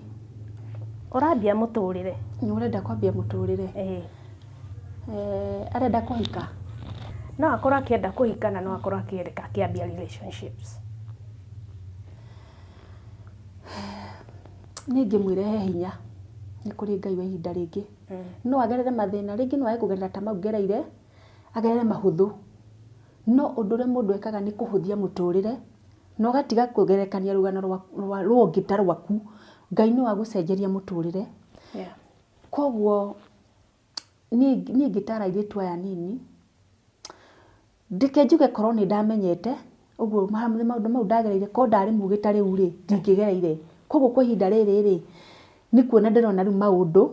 Ũrambia mũtũrĩre. Nĩ ũrenda kwambia mũtũrĩre? Ĩĩ. Arenda kũhika? No akorwo akĩenda kũhika na no akorwo akĩambia relationships. Niĩ ingĩmwĩra ehe hinya, nĩ kũrĩ Ngai wa ihinda rĩngĩ. No agerere mathĩna, rĩngĩ no age kũgerera ta mau ngereire, agerere mahũthũ. No ũndũ ũrĩa mũndũ ekaga nĩ kũhũthia mũtũrĩre, na ũgatiga kũgerekania rũgano rwa ũngĩ ta rwaku. Ngai no agũcenjerie mũtũrĩre. Koguo niĩ ingĩtara airĩtu aya anini, ndeke njuge korwo nĩ ndamenyete ũguo maũndũ mau ndagereire, korwo ndarĩ mũgĩ ta rĩu rĩ, ndingĩgereire. Koguo kwa ihinda rĩrĩ rĩ, nĩ kuona ndĩrona rĩu maũndũ,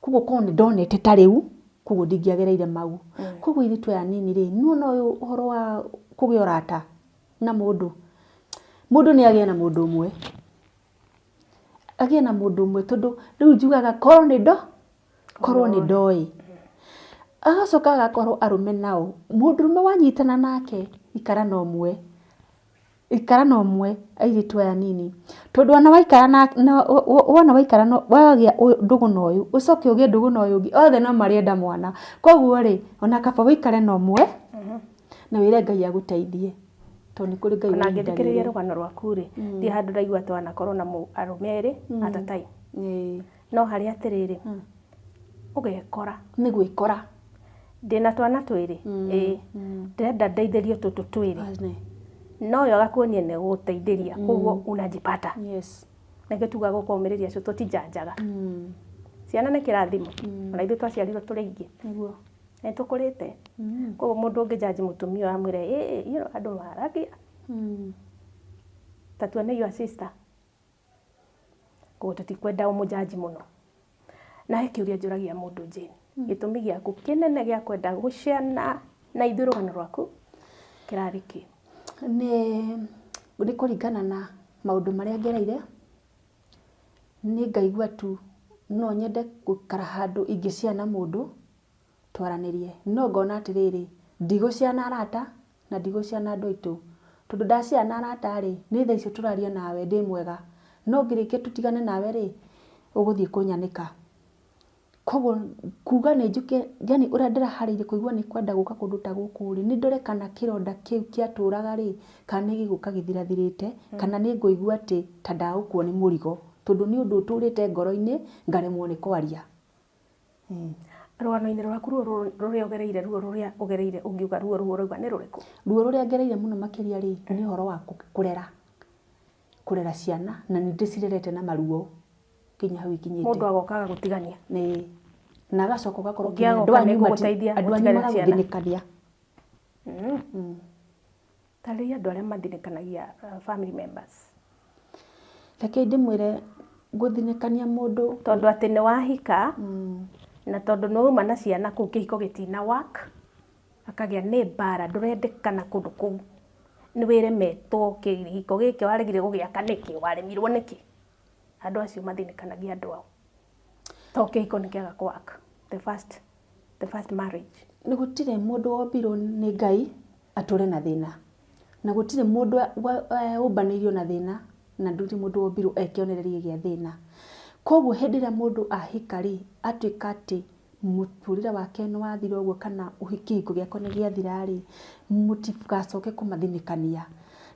koguo korwo nĩ ndonete ta rĩu, koguo ndingĩagereire mau. Koguo airĩtu aya anini rĩ, nĩ wona ũyũ ũhoro wa kũgĩa ũrata na mũndũ, mũndũ nĩ agĩe na mũndũ ũmwe, agĩe na mũndũ ũmwe tondũ rĩu njugaga korwo nĩ ndo, korwo nĩ ndoĩ. Agacoka agakorwo arũme nao, mũndũrũme wanyitana nake ikara na ũmwe, ikara na ũmwe airĩtu aya anini, tondũ ona waikara na wona waikara na wagĩa ndũgũ na ũyũ, ũcoke ũgĩe ndũgũ na ũyũ ũngĩ, othe no marĩenda mwana. Koguo rĩ, ona kaba ũikare na ũmwe, na wĩre Ngai agũteithie, tondũ nĩ kũrĩ Ngai Ona wa ihinda ngĩthikĩrĩria rĩrĩ. Rũgano rwaku rĩ, ndirĩ handũ ndaigua atĩ wanakorwo na arũme erĩ at a time. No harĩ atĩrĩrĩ, ũgekora. Nĩ gwĩkora. Ndĩna twana twĩrĩ, ĩĩ, ndĩrenda ndeithĩrio tũtũ twĩrĩ. No ũyũ agakuonia nĩ gũgũteithĩria, koguo unajipata. Nĩkĩo tugaga gũkũ aumĩrĩria acio tũtijanjaga. Ciana nĩ kĩrathimo, ona ithuĩ twaciarirwo tũrĩ aingĩ. Nĩ tũkũrĩte. Koguo mũndũ ũngĩ judge mũtumia ũyũ amwĩre, ĩĩ, andũ maragia. Ta tuone your sister. Koguo tũtikwenda ũmũ judge mũno. Na he kĩũria njũragia mũndũ, Jane. Gĩtũmi gĩaku kĩnene gĩa kwenda gũshare na ithuĩ rũgano rwaku kĩrarĩ kĩ? Nĩ kũringana na maũndũ marĩa ngereire, nĩ ngaigua tu no nyende gũikara handũ ingĩ share na mũndũ twaranĩrie. No ngona atĩrĩrĩ, ndigũ share na arata na ndigũ share na andũ aitũ. Tondũ nda share na arata rĩ, nĩ thaa icio tũraria nawe ndĩ mwega. No ngĩrĩkia tũtigane nawe rĩ, ũgũthiĩ kũnyanĩka. Koguo kuga nĩ njũke, yani ũrĩa ndĩraharĩirie kũigua nĩ kwenda gũka kũndũ ta gũkũ rĩ, nĩ ndore kana kĩronda kĩu kĩatũraga rĩ, kana nĩ gĩgũka gĩthirathirĩte, kana nĩ ngũigua atĩ ta ndagũkuo nĩ mũrigo. Tondũ nĩ ũndũ ũtũrĩte ngoro-inĩ, ngaremwo nĩ kwaria. Rũgano-inĩ rwaku ruo rũrĩa ũgereire, ruo rũrĩa ũgereire, ũngiuga ruo ruo ũrauga nĩ rũrĩkũ? Ruo rũrĩa ngereire mũno makĩria rĩ, nĩ ũhoro wa kũrera ciana, na nĩ ndĩcirerete na maruo nginya hau ikinyĩte. Mũndũ agoka agagũtigania. Ĩĩ. Na agacoka ũgakorwo Ũngĩ nginya andũ agoka anyu nĩngũgũteithia andũ anyu gũtigarĩra ciana. magagũthinĩkania. Tarĩria andũ arĩa mathinĩkanagia family members. Reke ndĩmwĩre, gũthinĩkania mũndũ Tondũ atĩ nĩ wahika na tondũ nĩ wauma na ciana kũu kĩhiko gĩtina work, akagĩa nĩ mbara, ndũrendekana kũndũ kũu. Nĩ wĩremetwo, kĩhiko gĩkĩ waregire gũgĩaka nĩkĩ, waremirwo nĩkĩ? Andũ acio mathinĩkanagia andũ ao. To kĩhiko nĩ kĩaga kũ work, the first marriage. Nĩ gũtirĩ mũndũ wombirwo nĩ Ngai atũre na thĩna. Na gũtirĩ mũndũ ũmbanĩirio na thĩna, na ndũrĩ mũndũ wombirwo e kĩonereria gĩa thĩna. Koguo hĩndĩ ĩrĩa mũndũ ahika rĩ, atuĩka atĩ mũtũrĩre wake nĩ wathira ũguo kana kĩhiko gĩakwa nĩ gĩathira rĩ, mũtigacoke kũmathinĩkania.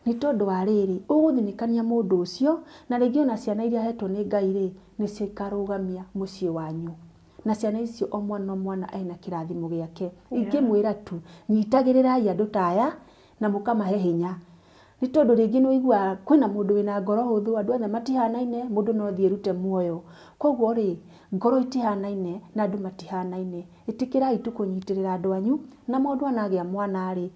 Nĩ tondũ wa rĩrĩ, ũgũthinĩkania mũndũ ũcio, na rĩngĩ ona ciana iria ahetwo nĩ Ngai rĩ, nĩcio ikarũgamia mũciĩ wanyu. Na ciana icio o mwana o mwana ena kĩrathimo gĩake. Ingĩmwĩra tu, nyitagĩrĩrai andũ ta aya, na mũkamahe hinya. Nĩ tondũ rĩngĩ nĩ ũiguaga kwĩna mũndũ wĩna ngoro hũthũ, andũ othe matihanaine, mũndũ no athiĩ erute muoyo. Koguo rĩ, ngoro itihanaine na andũ matihanaine. Ĩtĩkĩrai tu kũnyitĩrĩra andũ anyu, na mũndũ anagĩa mwana rĩ,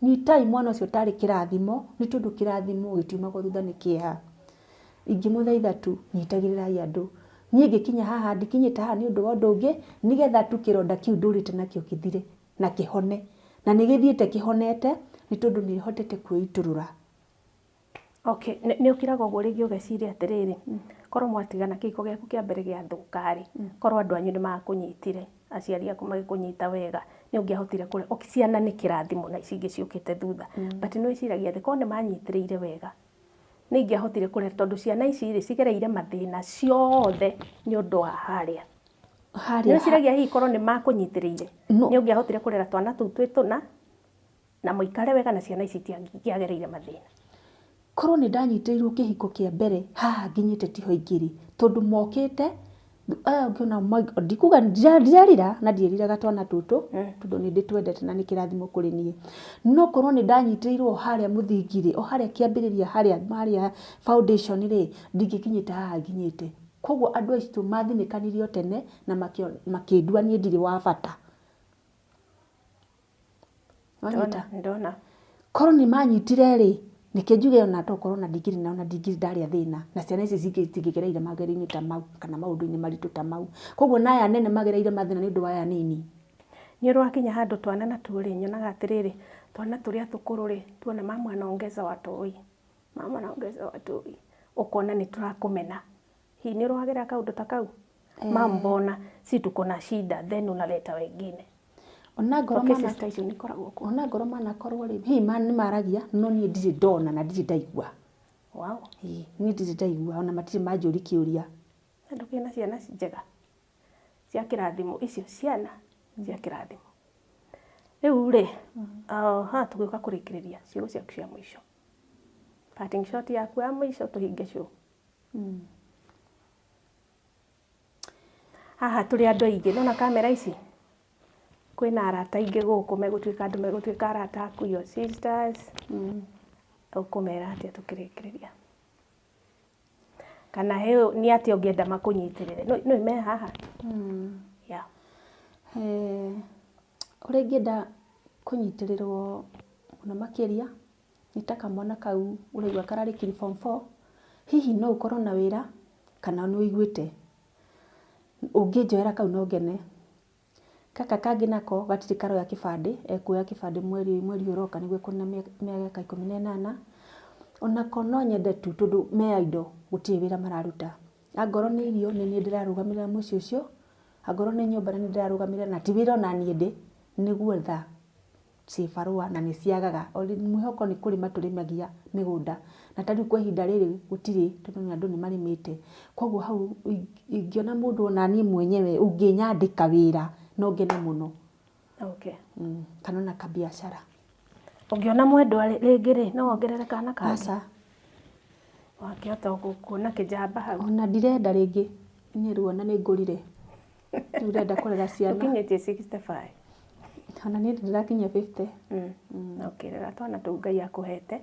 nyitai mwana ũcio tarĩ kĩrathimo, nĩ tondũ kĩrathimo gĩtiumagwo thutha nĩ kĩeha. Ingĩmũthaitha tu, nyitagĩrĩrai andũ. Niĩ ngĩkinya haha, ndikinyĩte haha nĩ ũndũ wa ũndũ ũngĩ, nĩgetha tu kĩronda kĩu ndũrĩte nakĩo gĩthire na kĩhone. Na nĩ gĩthiĩte kĩhonete, nĩ tondũ nĩ hotete kwĩitũrũra. Okay, nĩ ũkiraga ũguo rĩngĩ ũgeciria atĩrĩrĩ, korwo mwatigana kĩhiko gĩaku kĩa mbere gĩathũka rĩ, korwo andũ anyu nĩ makũnyitire, aciari aku magĩkũnyita wega, nĩ ũngĩahotire kũrera. Okay, ciana nĩ kĩrathimo na ici ingĩ ciũkĩte thutha. But nĩ wĩciragia atĩ korwo nĩ manyitĩrĩire wega, Nĩ ingĩahotire kũrera tondũ ciana ici rĩ cigereire mathĩna ciothe nĩ ũndũ wa harĩa. Nĩ Harĩa wĩciragia hihi korwo nĩ makũnyitĩrĩire No. nĩ ũngĩahotire kũrera twana tũu twĩ tũna na mũikare wega na ciana ici itingĩagereire mathĩna? Korwo nĩ ndanyitĩrĩirwo kĩhiko kĩa mbere haha nginyĩte tiho ingĩrĩ, tondũ mokĩte aya ũngĩona ndikuga ndirerira na ndiĩriraga twana tũtũ, tondũ nĩ ndĩtwendete na nĩ kĩrathimo kũrĩ niĩ. No korwo nĩ ndanyitĩrĩirwo o harĩa mũthingi rĩ, o harĩa kĩambĩrĩria harĩa harĩa foundation rĩ, ndingĩkinyĩte haha nginyĩte. Koguo andũ aitũ mathinĩkanirio tene na makĩndua niĩ ndirĩ wa bata. Wanyita? Ndona. Korwo nĩ manyitire rĩ, reke njuge ona tokorwo ona ndingĩrĩ na ona ndingĩrĩ ndarĩa thĩna na ciana ici citingĩgereire magerio-inĩ ta mau kana maũndũ-inĩ maritũ ta mau. Koguo na aya anene magereire mathĩna nĩ ũndũ wa aya anini. Nĩ ũrĩ wakinya handũ twana natuo rĩ, nyonaga atĩrĩrĩ, twana tũrĩa tũkũrũ rĩ, tuona mama anaongeza watoi, mama anaongeza watoi, ũkona nĩ tũrakũmena. Hihi nĩ ũrĩ wagerera kaũndũ ta kau? Mam, mbona si tuko na shida then unaleta wengine. Ona ngorwo Cases mana ta icio nĩ ikoragwo kuo. Ona ngorwo manakorwo rĩ, hihi nĩ maragia no niĩ ndirĩ ndona na ndirĩ ndaigua. Wow. Ĩĩ, niĩ ndirĩ ndaigua ona matirĩ manjũria kĩũria. Na ndũkĩrĩ na ciana njega cia kĩrathimo, icio ciana cia kĩrathimo. Rĩu rĩ, haha tũgĩũka kũrĩkĩrĩria ciugo ciaku cia mũico. Parting shot yaku ya mũico tũhinge show. Haha tũrĩ andũ aingĩ, nĩwona kamera ici? Kwĩna arata aingĩ gũkũ megũtuĩka andũ megũtuĩka arata aku, your sisters. Ũkũmera atĩa tũkĩrĩkĩrĩria? Kana he nĩ atĩa ũngĩenda makũnyitĩrĩre? No me haha? Yeah. Ũrĩa ingĩenda kũnyitĩrĩrwo mũno makĩria nĩ ta kamwana kau ũraigua kararĩkirie form 4, hihi no ũkorwo na wĩra kana nĩ ũiguĩte, ũngĩnjoera kau no ngene. Gaka kangĩ nako gatirĩ karoya kĩbandĩ, ekuoya kĩbandĩ mweri mweri ũroka nĩguo ekũna mĩaka 18. Onako no nyende tu tondũ me indo gũtirĩ wĩra mararuta. Angorwo nĩ irio nĩ niĩ ndĩrarũgamĩrĩra mũciĩ ũcio, angorwo nĩ nyũmba nĩ niĩ ndĩrarũgamĩrĩra na ti wĩra ona niĩ ndĩ, nĩ gwetha cibarũa na nĩ ciagaga. Mwĩhoko nĩ kũrĩma tũrĩmagia mĩgũnda na ta rĩu kwa ihinda rĩrĩ gũtirĩ tondũ andũ nĩ marĩmĩte. Koguo hau ingĩona mũndũ ona niĩ mwenyewe ũngĩnyandĩka wĩra no ngene mũno. Kana ona kabiacara. Ũngĩona mwendwa rĩngĩ rĩ, no wongerere kana kangĩ? Aca. Wakĩhota kuona kĩjamba hau? Ona ndirenda rĩngĩ, niĩ ruona nĩ ngũrire. Rĩu ndĩrenda kũrera ciana. Ũkinyĩtie 65. Ona niĩ ndĩrakinyia 50. Okay, rera twana tũu Ngai akũhete,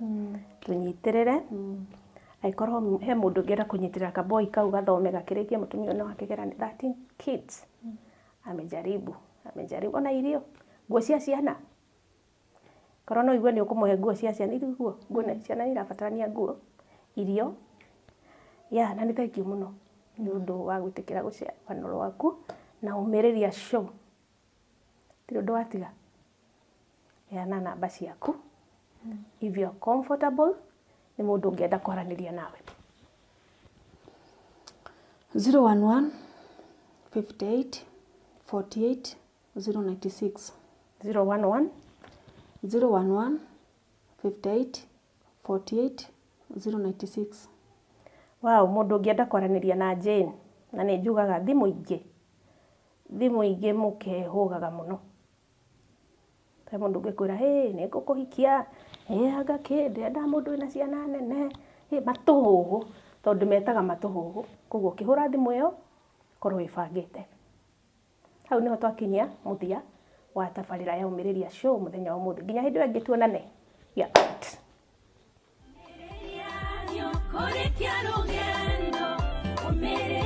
tũnyitĩrĩre. Angĩkorwo he mũndũ ũngĩenda kũnyitĩrĩra kaboi kau gathome gakĩrĩkie, mũtumia ũyũ no akĩgera 13 kids. Amejaribu, amejaribu. Ona irio, nguo cia ciana. Korwo no ũigue nĩ ũkũmũhe nguo cia ciana, ithuĩ nguo, nguo ciana nĩ irabatarania nguo, irio. Yeah, na nĩ thank you mũno nĩ ũndũ wa gwĩtĩkĩra gũshare rũgano rwaku na ũmĩrĩria show. Gũtirĩ ũndũ watiga. Heana namba ciaku. If you are comfortable, nĩ mũndũ ũngĩenda kwaranĩria nawe. 011 58 48 096. 011 011 58 48 096. Wow, mũndũ ũngĩenda kwaranĩria na Jane, na nĩ njugaga thimũ ingĩ mũkehũgaga mũno. He mũndũ ũngĩkwĩra, hey, nĩ ngũkũhikia, ĩ anga kĩ, ndĩrenda mũndũ wĩna ciana nene, ĩ matũhũhũ, tondũ metaga matũhũhũ. Koguo ũkĩhũra thimũ ĩyo, korwo wĩbangĩte. Hau nĩho twakinyia mũthia wa tabarĩra ya Ũmĩrĩria Show mũthenya wa ũmũthĩ. Nginya hĩndĩ ĩyo ĩngĩ tuonane. We are out. Kũrĩkia rũgendo, ũmĩrĩria.